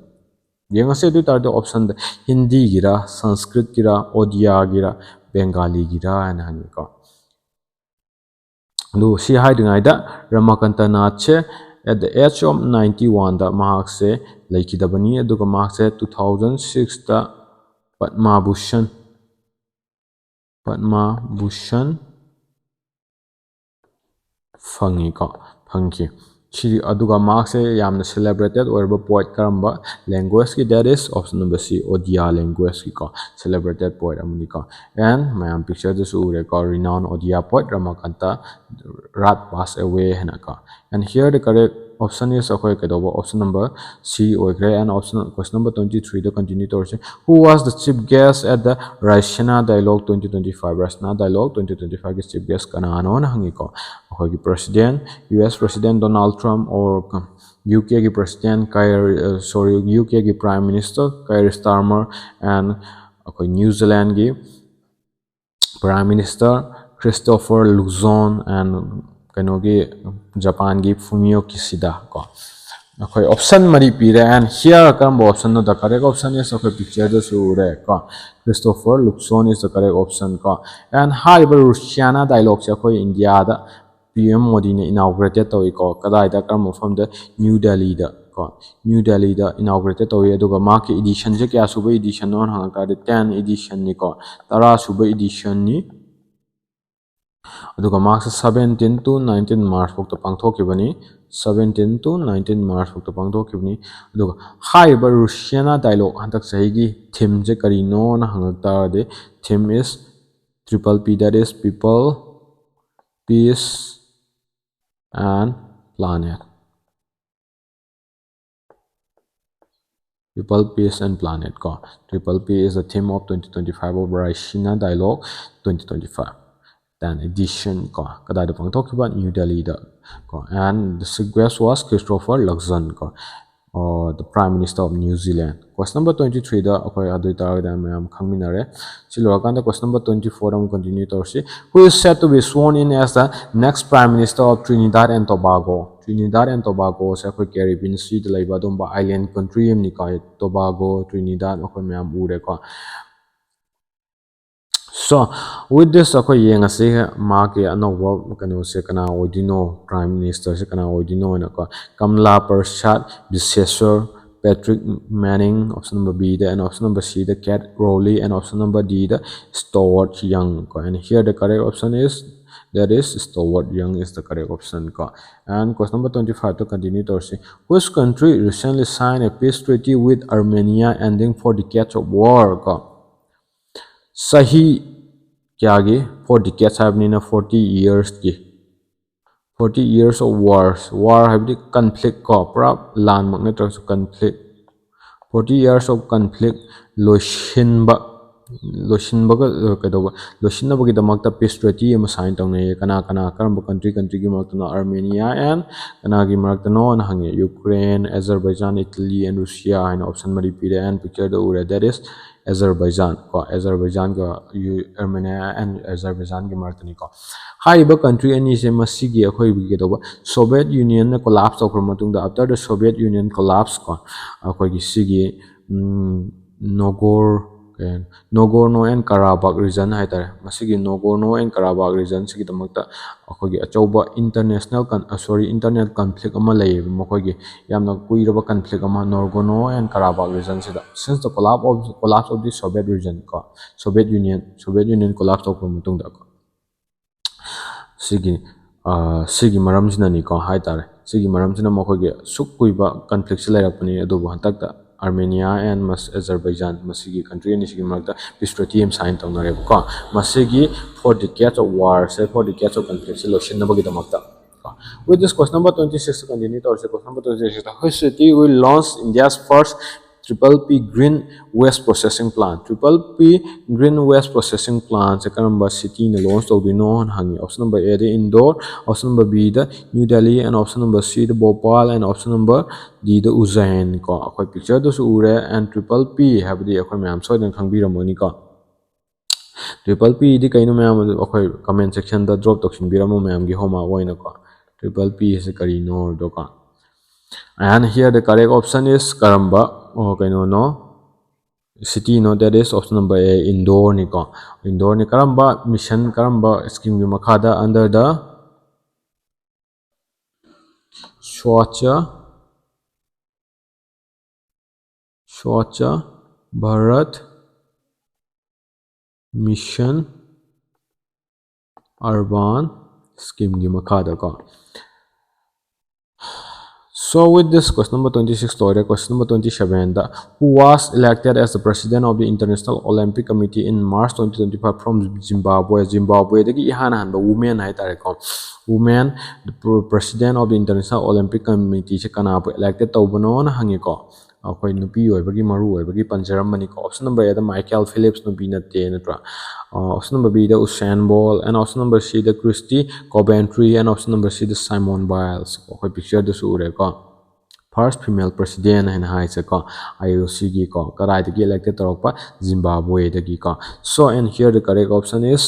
ꯌꯦꯡꯉꯁꯤ ꯑꯗꯨ ꯑꯣꯏ ꯇꯥꯔꯗꯤ option ꯗ ꯍꯤꯟꯗꯤꯒꯤꯔ, ꯁꯪꯁꯀ꯭ꯔꯤꯠꯀꯤꯔ, ꯑꯣꯗꯤꯌꯥꯒꯤꯔ, ꯕꯦꯡꯒꯥꯂꯤꯒꯤꯔ ꯍꯥꯏꯅ ꯍꯪꯉꯤꯀꯣ꯫ ꯑꯗꯨ ꯁꯤ ꯍꯥꯏꯗ꯭ꯔꯤꯉꯩꯗ ꯔꯥꯃꯥꯀꯥꯟꯇ ꯅꯥꯊꯁꯦ at the age of ninety one ꯗ ꯃꯍꯥꯛꯁꯦ ꯂꯩꯈꯤꯗꯕꯅꯤ꯫ ꯑꯗꯨꯒ ꯃꯍꯥꯛꯁꯦ two thousand six ꯇ ꯄꯗꯃ ꯚꯨꯁꯟ, ꯄꯗꯃ ꯚꯨꯁꯟ ꯐꯪꯉꯤꯀꯣ, ꯐꯪꯈꯤ꯫ ꯁꯤ, ꯑꯗꯨꯒ ꯃꯍꯥꯛꯁꯦ ꯌꯥꯝꯅ celebrated ꯑꯣꯏꯔꯕ poet ꯀꯔꯝꯕ language ꯀꯤ? That is option number C, Odia language ꯀꯤꯀꯣ, celebrated poet ꯑꯃꯅꯤꯀꯣ꯫ And ꯃꯌꯥꯝ picture ꯗꯁꯨ ꯎꯔꯦꯀꯣ, renowned Odia poet ꯔꯥꯃꯥꯀꯥꯟꯇ Rath pass away ꯍꯥꯏꯅꯀꯣ꯫ And here the correct option is, ꯑꯩꯈꯣꯏ ꯀꯩꯗꯧꯕ, option number C ꯑꯣꯏꯈ꯭ꯔꯦ꯫ And option, question number twenty three the continue ꯇꯧꯔꯁꯦ꯫ Who was the chief guest at the Raisina Dialogue twenty twenty five? Raisina Dialogue twenty twenty five ꯀꯤ chief guest ꯀꯅꯥꯅꯣꯅ ꯍꯪꯉꯤꯀꯣ꯫ ꯑꯩꯈꯣꯏꯒꯤ president, U S president Donald Trump, or U K ꯒꯤ president Keir, uh, sorry, U K ꯒꯤ prime minister Keir Starmer, and ꯑꯩꯈꯣꯏ New Zealand ꯒꯤ prime minister Christopher Luxon, and ꯀꯩꯅꯣꯒꯤ, ꯖꯄꯥꯟꯒꯤ Fumio Kishida ꯀꯣ꯫ ꯑꯩꯈꯣꯏ option ꯃꯔꯤ ꯄꯤꯔꯦ꯫ And here ꯀꯔꯝꯕ option no? The correct option is, ꯑꯩꯈꯣꯏ picture ꯗꯁꯨ ꯎꯔꯦ ꯀꯣ, Christopher Luxon is the correct option ꯀꯣ꯫ And ꯍꯥꯏꯔꯤꯕ Raisina Dialogue ꯁꯦ ꯑꯩꯈꯣꯏ ꯏꯟꯗꯤꯌꯥꯗ P M ꯃꯣꯗꯤꯅ inaugurated ꯇꯧꯏꯀꯣ꯫ ꯀꯗꯥꯏꯗ, ꯀꯔꯝꯕ ꯃꯐꯝꯗ? New Delhi ꯗ ꯀꯣ, New Delhi ꯗ inaugurated ꯇꯧꯏ꯫ ꯑꯗꯨꯒ ꯃꯍꯥꯛꯀꯤ edition ꯁꯦ ꯀꯌꯥ ꯁꯨꯕ edition ꯅꯣ ꯍꯪꯉꯛ ꯇꯥꯔꯗꯤ, ten edition ꯅꯤꯀꯣ, ꯇꯔꯥ ꯁꯨꯕ edition ꯅꯤ꯫ ꯑꯗꯨꯒ ꯃꯍꯥꯛꯁꯦ seventeen to nineteen March ꯐꯥꯎꯗ ꯄꯥꯡꯊꯣꯛꯈꯤꯕꯅꯤ꯫ Seventeen to nineteen March ꯐꯥꯎꯗ ꯄꯥꯡꯊꯣꯛꯈꯤꯕꯅꯤ꯫ ꯑꯗꯨꯒ ꯍꯥꯏꯔꯤꯕ Russiana dialogue ꯍꯟꯗꯛ ꯆꯍꯤꯒꯤ themeꯁꯦ ꯀꯔꯤꯅꯣꯅ ꯍꯪꯉꯛ ꯇꯥꯔꯗꯤ, theme is triple P, that is people, peace and planet. People, peace and planet ꯀꯣ꯫ Triple P is the theme of twenty twenty-five of Russiana dialogue twenty twenty-five, ten edition ꯀꯣ꯫ ꯀꯗꯥꯏꯗ ꯄꯥꯡꯊꯣꯛꯈꯤꯕ? New Delhi ꯗ ꯀꯣ꯫ And the subject was Christopher Luxon ꯀꯣ, the Prime Minister of New Zealand꯫ Question number twenty-three ꯗ ꯑꯩꯈꯣꯏ ꯑꯗꯨ ꯑꯣꯏꯇꯥꯔꯒꯗꯤ ꯃꯌꯥꯝ ꯈꯪꯃꯤꯟꯅꯔꯦ꯫ ꯁꯤ ꯂꯣꯏꯔꯀꯥꯟꯗ question number twenty-four ꯑꯃꯨꯛ continue ꯇꯧꯔꯁꯤ꯫ Who is set to be sworn in as the next Prime Minister of Trinidad and Tobago? Trinidad and Tobago ꯁꯦ ꯑꯩꯈꯣꯏ Caribbean Sea ꯗ ꯂꯩꯕ ꯑꯗꯨꯝꯕ island country ꯑꯃꯅꯤꯀꯣ꯫ Tobago, Trinidad ꯑꯩꯈꯣꯏ ꯃꯌꯥꯝ ꯎꯔꯦꯀꯣ꯫ So, with this ꯑꯩꯈꯣꯏ ꯌꯦꯡꯉꯁꯤ ꯃꯥꯒꯤ ꯑꯅꯧꯕ ꯀꯩꯅꯣꯁꯦ ꯀꯅꯥ ꯑꯣꯏꯗꯣꯏꯅꯣ, Prime Minister ꯁꯦ ꯀꯅꯥ ꯑꯣꯏꯗꯣꯏꯅꯣ ꯍꯥꯏꯅꯀꯣ꯫ Kamla Persad, Biseswar, Patrick Manning, option number B the, and option number C the Kate Rowley, and option number D the Stewart Young ꯀꯣ꯫ And here the correct option is, that is, Stewart Young is the correct option ꯀꯣ꯫ And question number twenty-five ꯇ continue ꯇꯧꯔꯁꯤ꯫ Which country recently signed a peace treaty with Armenia ending four decades of war ꯀꯣ? ꯆꯍꯤ ꯀꯌꯥꯒꯤ? Four decades ꯍꯥꯏꯕꯅꯤꯅ forty years ꯀꯤ꯫ Forty years of wars, war ꯍꯥꯏꯕꯗꯤ conflict ꯀꯣ, ꯄꯨꯔꯥ ꯂꯥꯟꯃꯛ ꯅꯠꯇ꯭ꯔꯒꯁꯨ conflict꯫ Forty years of conflict ꯂꯣꯏꯁꯤꯟꯕ, ꯂꯣꯏꯁꯤꯟꯕꯒ, ꯑ, ꯀꯩꯗꯧꯕ, ꯂꯣꯏꯁꯤꯟꯅꯕꯒꯤꯗꯃꯛꯇ peace treaty ꯑꯃ sign ꯇꯧꯅꯩꯌꯦ꯫ ꯀꯅꯥ ꯀꯅꯥ, ꯀꯔꯝꯕ country, country ꯒꯤ ꯃꯔꯛꯇꯅꯣ? Armenia and ꯀꯅꯥꯒꯤ ꯃꯔꯛꯇꯅꯣꯅ ꯍꯪꯉꯦ꯫ Ukraine, Azerbaijan, Italy and Russia ꯍꯥꯏꯅ option ꯃꯔꯤ ꯄꯤꯔꯦ꯫ And picture ꯗ ꯎꯔꯦ, that is Azerbaijan ꯀꯣ꯫ Azerbaijan ꯒ ꯌꯨ-, Armenia and Azerbaijan ꯒꯤ ꯃꯔꯛꯇꯅꯤꯀꯣ꯫ ꯍꯥꯏꯔꯤꯕ country ꯑꯅꯤꯁꯦ ꯃꯁꯤꯒꯤ ꯑꯩꯈꯣꯏꯒꯤ ꯀꯩꯗꯧꯕ, Soviet Union ꯅ collapse ꯇꯧꯈ꯭ꯔꯕ ꯃꯇꯨꯡꯗ, after the Soviet Union collapse ꯀꯣ, ꯑꯩꯈꯣꯏꯒꯤ ꯁꯤꯒꯤ, ꯎꯝ, Nogor-, ꯀꯩ ꯍꯥꯏꯅꯤ? Nagorno and Karabakh region ꯍꯥꯏꯇꯥꯔꯦ꯫ ꯃꯁꯤꯒꯤ Nagorno and Karabakh region ꯁꯤꯒꯤꯗꯃꯛꯇ ꯑꯩꯈꯣꯏꯒꯤ ꯑꯆꯧꯕ international con-, ꯑ, sorry, internal conflict ꯑꯃ ꯂꯩꯌꯦꯕ ꯃꯈꯣꯏꯒꯤ꯫ ꯌꯥꯝꯅ ꯀꯨꯏꯔꯕ conflict ꯑꯃ Nagorno and Karabakh region ꯁꯤꯗ, since the collapse of, collapse of the Soviet region ꯀꯣ, Soviet Union, Soviet Union collapse ꯇꯧꯈ꯭ꯔꯕ ꯃꯇꯨꯡꯗ ꯀꯣ꯫ ꯁꯤꯒꯤ ꯁꯤꯒꯤ ꯃꯔꯝꯁꯤꯅꯅꯤꯀꯣ ꯍꯥꯏꯇꯥꯔꯦ꯫ ꯁꯤꯒꯤ ꯃꯔꯝꯁꯤꯅ ꯃꯈꯣꯏꯒꯤ ꯑꯁꯨꯛ ꯀꯨꯏꯕ ꯀꯟꯐ꯭ꯂꯤꯛꯁꯤ ꯂꯩꯔꯛꯄꯅꯤ꯫ ꯑꯗꯨꯕꯨ ꯍꯟꯗꯛꯇ ꯑꯥꯔꯃꯦꯅꯤꯌꯥ ꯑꯦꯟ ꯑꯖꯔꯕꯩꯖꯥꯟ, ꯃꯁꯤꯒꯤ ꯀꯟꯇ꯭ꯔꯤ ꯑꯅꯤꯁꯤꯒꯤ ꯃꯔꯛꯇ ꯄꯤꯁ ꯇ꯭ꯔꯤꯇꯤ ꯑꯃ ꯁꯥꯏꯟ ꯇꯧꯅꯔꯦꯕꯀꯣ꯫ ꯃꯁꯤꯒꯤ four decades of war say, four decades of conflict say ꯂꯣꯏꯁꯤꯟꯅꯕꯒꯤꯗꯃꯛꯇ꯫ With this, question number twenty six continue ꯇꯧꯔꯁꯦ꯫ Question number twenty six ꯇ, which city will launch India's first triple P green waste processing plant? Triple P green waste processing plant ꯁꯦ ꯀꯔꯝꯕ ꯁꯤꯇꯤꯅ launch ꯇꯧꯗꯣꯏꯅꯣꯅ ꯍꯪꯉꯤ꯫ Option number A ꯗ Indore, option number B ꯗ New Delhi, and option number C ꯗ Bhopal, and option number D ꯗ ꯎꯖ꯭ꯖꯩꯟ ꯀꯣ꯫ ꯑꯩꯈꯣꯏ ꯄꯤꯛꯆꯔꯗꯁꯨ ꯎꯔꯦ꯫ And triple P ꯍꯥꯏꯕꯗꯤ ꯑꯩꯈꯣꯏ ꯃꯌꯥꯝ ꯁꯣꯏꯗꯅ ꯈꯪꯕꯤꯔꯝꯒꯅꯤꯀꯣ꯫ Triple P ꯗꯤ ꯀꯩꯅꯣ ꯃꯌꯥꯝ ꯑꯗꯨ ꯑꯩꯈꯣꯏ comment section ꯗ drop ꯇꯧꯁꯤꯟꯕꯤꯔꯝꯃꯣ ꯃꯌꯥꯝꯒꯤ homework ꯑꯣꯏꯅꯀꯣ꯫ Triple P ꯁꯦ ꯀꯔꯤꯅꯣ ꯍꯥꯏꯕꯗꯣꯀꯣ꯫ And here the correct option is ꯀꯔꯝꯕ, ꯑꯣ, ꯀꯩꯅꯣꯅꯣ, ꯁꯤꯇꯤꯅꯣ? That is option number A, ꯏꯟꯗꯣꯔꯅꯤꯀꯣ꯫ ꯏꯟꯗꯣꯔꯅꯤ꯫ ꯀꯔꯝꯕ ꯃꯤꯁꯟ, ꯀꯔꯝꯕ ꯁ꯭ꯀꯤꯝꯒꯤ ꯃꯈꯥꯗ, under the Swachh Swachh Bharat Mission Urban Scheme ꯒꯤ ꯃꯈꯥꯗꯀꯣ꯫ So with this, question number twenty six ꯂꯣꯏꯔꯦ꯫ Question number twenty seven the, who was elected as the president of the International Olympic Committee in March twenty twenty five from Zimbabwe? ꯖꯤꯝꯕꯥꯕ꯭ꯋꯦꯗꯒꯤ ꯏꯍꯥꯟ ꯍꯥꯟꯕ woman ꯍꯥꯏꯇꯥꯔꯦꯀꯣ, woman, the pre-, president of the International Olympic Committee ꯁꯦ ꯀꯅꯥꯕꯨ elected ꯇꯧꯕꯅꯣꯅ ꯍꯪꯉꯤꯀꯣ꯫ ꯑꯩꯈꯣꯏ ꯅꯨꯄꯤ ꯑꯣꯏꯕꯒꯤ ꯃꯔꯨ ꯑꯣꯏꯕꯒꯤ ꯄꯟꯖꯔꯝꯕꯅꯤꯀꯣ꯫ Option number A the Michael Phelps, ꯅꯨꯄꯤ ꯅꯠꯇꯦ, ꯅꯠꯇ꯭ꯔꯥ? ꯑ, option number B the Usain Bolt, and option number C the Christy Coventry, and option number C the Simone Biles꯫ ꯑꯩꯈꯣꯏ ꯄꯤꯛꯆꯔꯗꯁꯨ ꯎꯔꯦꯀꯣ꯫ First female president ꯍꯥꯏꯅ ꯍꯥꯏꯁꯦꯀꯣ, ꯑꯥꯏ ꯑꯣ ꯁꯤꯒꯤꯀꯣ꯫ ꯀꯗꯥꯏꯗꯒꯤ elected ꯇꯧꯔꯛꯄ? ꯖꯤꯝꯕꯥꯕ꯭ꯋꯦꯗꯒꯤꯀꯣ꯫ So, and here the correct option is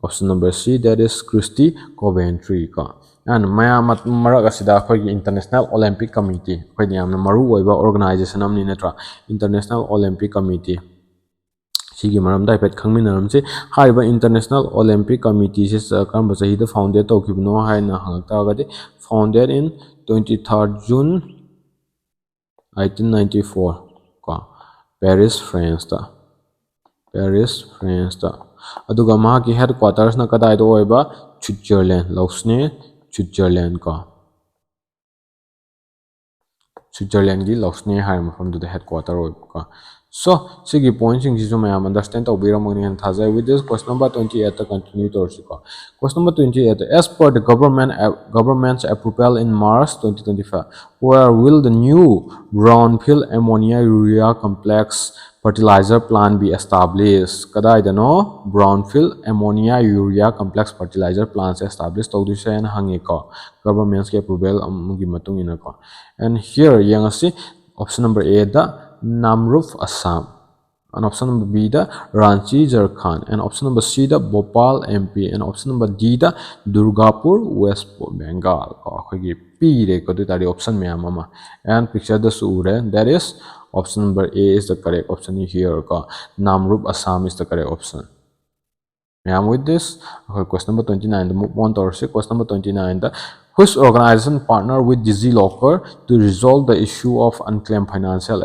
option number C, that is Christy Coventry ꯀꯣ꯫ And ꯃꯌꯥꯝ ꯃ-, ꯃꯔꯛ ꯑꯁꯤꯗ ꯑꯩꯈꯣꯏꯒꯤ International Olympic Committee, ꯑꯩꯈꯣꯏꯗ ꯌꯥꯝꯅ ꯃꯔꯨ ꯑꯣꯏꯕ organization ꯑꯃꯅꯤ, ꯅꯠꯇ꯭ꯔꯥ? International Olympic Committee꯫ ꯁꯤꯒꯤ ꯃꯔꯝꯗ ꯍꯥꯏꯐꯦꯠ ꯈꯪꯃꯤꯟꯅꯔꯝꯁꯤ꯫ ꯍꯥꯏꯔꯤꯕ International Olympic Committee ꯁꯤ ꯆ-, ꯀꯔꯝꯕ ꯆꯍꯤꯗ founded ꯇꯧꯈꯤꯕꯅꯣ ꯍꯥꯏꯅ ꯍꯪꯉꯛ ꯇꯥꯔꯒꯗꯤ, founded in twenty third June eighteen ninety four ꯀꯣ, Paris, France ꯇ꯫ Paris, France ꯇ꯫ ꯑꯗꯨꯒ ꯃꯍꯥꯛꯀꯤ headquarters ꯅ ꯀꯗꯥꯏꯗ ꯑꯣꯏꯕ? Switzerland, Lausanne, Switzerland ꯀꯣ꯫ Switzerland ꯒꯤ Lausanne ꯍꯥꯏꯔꯤꯕ ꯃꯐꯝꯗꯨꯗ headquarter ꯑꯣꯏꯕꯀꯣ꯫ So, ꯁꯤꯒꯤ point ꯁꯤꯡꯁꯤꯁꯨ ꯃꯌꯥꯝ understand ꯇꯧꯕꯤꯔꯝꯒꯅꯤ ꯍꯥꯏꯅ ꯊꯥꯖꯩ꯫ With this, question number twenty eight ꯇ continue ꯇꯧꯔꯁꯤꯀꯣ꯫ Question number twenty eight ꯇ, as per the government, government's approval in March twenty twenty five, where will the new brownfield ammonia urea complex fertilizer plant be established? ꯀꯗꯥꯏꯗꯅꯣ brownfield ammonia urea complex fertilizer plant ꯁꯦ establish ꯇꯧꯗꯣꯏꯁꯦ ꯍꯥꯏꯅ ꯍꯪꯉꯤꯀꯣ, government ꯀꯤ approval ꯑꯃꯒꯤ ꯃꯇꯨꯡ ꯏꯟꯅꯀꯣ꯫ And here ꯌꯦꯡꯉꯁꯤ, option number A the Namrup, Assam, and option number B the Ranchi, Jharkhand, and option number C the Bhopal, M P, and option number D the Durgapur, West Bengal ꯀꯣ꯫ ꯑꯩꯈꯣꯏꯒꯤ ꯄꯤꯔꯦꯀꯣ, ꯑꯗꯨ ꯑꯣꯏ ꯇꯥꯔꯗꯤ option ꯃꯌꯥꯝ ꯑꯃ꯫ And picture ꯗꯁꯨ ꯎꯔꯦ, that is option number A is the correct option here ꯀꯣ꯫ Namrup, Assam is the correct option꯫ ꯃꯌꯥꯝ, with this, ꯑꯩꯈꯣꯏ question number twenty nine the move on ꯇꯧꯔꯁꯤ꯫ Question number twenty nine the, which organization partner with DigiLocker to resolve the issue of unclaimed financial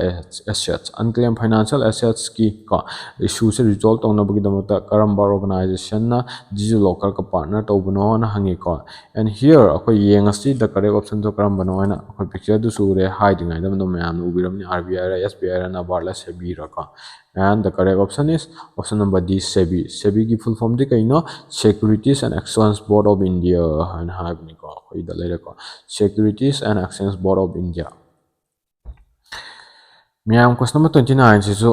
assets? Unclaimed financial assets ꯀꯤ ꯀꯣ, issue ꯁꯦ resolve ꯇꯧꯅꯕꯒꯤꯗꯃꯛꯇ ꯀꯔꯝꯕ organization ꯅ DigiLocker ꯒ partner ꯇꯧꯕꯅꯣꯅ ꯍꯪꯉꯤꯀꯣ꯫ And here ꯑꯩꯈꯣꯏ ꯌꯦꯡꯉꯁꯤ the correct option ꯗꯣ ꯀꯔꯝꯕꯅꯣ ꯍꯥꯏꯅ꯫ ꯑꯩꯈꯣꯏ picture ꯗꯨꯁꯨ ꯎꯔꯦ, ꯍꯥꯏꯗ꯭ꯔꯤꯉꯩꯗ ꯑꯗꯨꯝ ꯃꯌꯥꯝꯅ ꯎꯕꯤꯔꯝꯅꯤ, RBI ꯔ, SBI ꯔ, NABARD ꯂ, SEBI ꯔ ꯀꯣ꯫ And the correct option is option number D, SEBI꯫ SEBI ꯒꯤ full form ꯗꯤ ꯀꯩꯅꯣ? Securities and Exchange Board of India ꯍꯥꯏꯅ ꯍꯥꯏꯕꯅꯤꯀꯣ꯫ ꯑꯩꯈꯣꯏꯗ ꯂꯩꯔꯦꯀꯣ, Securities and Exchange Board of India꯫ ꯃꯌꯥꯝ, question number twenty nine ꯁꯤꯁꯨ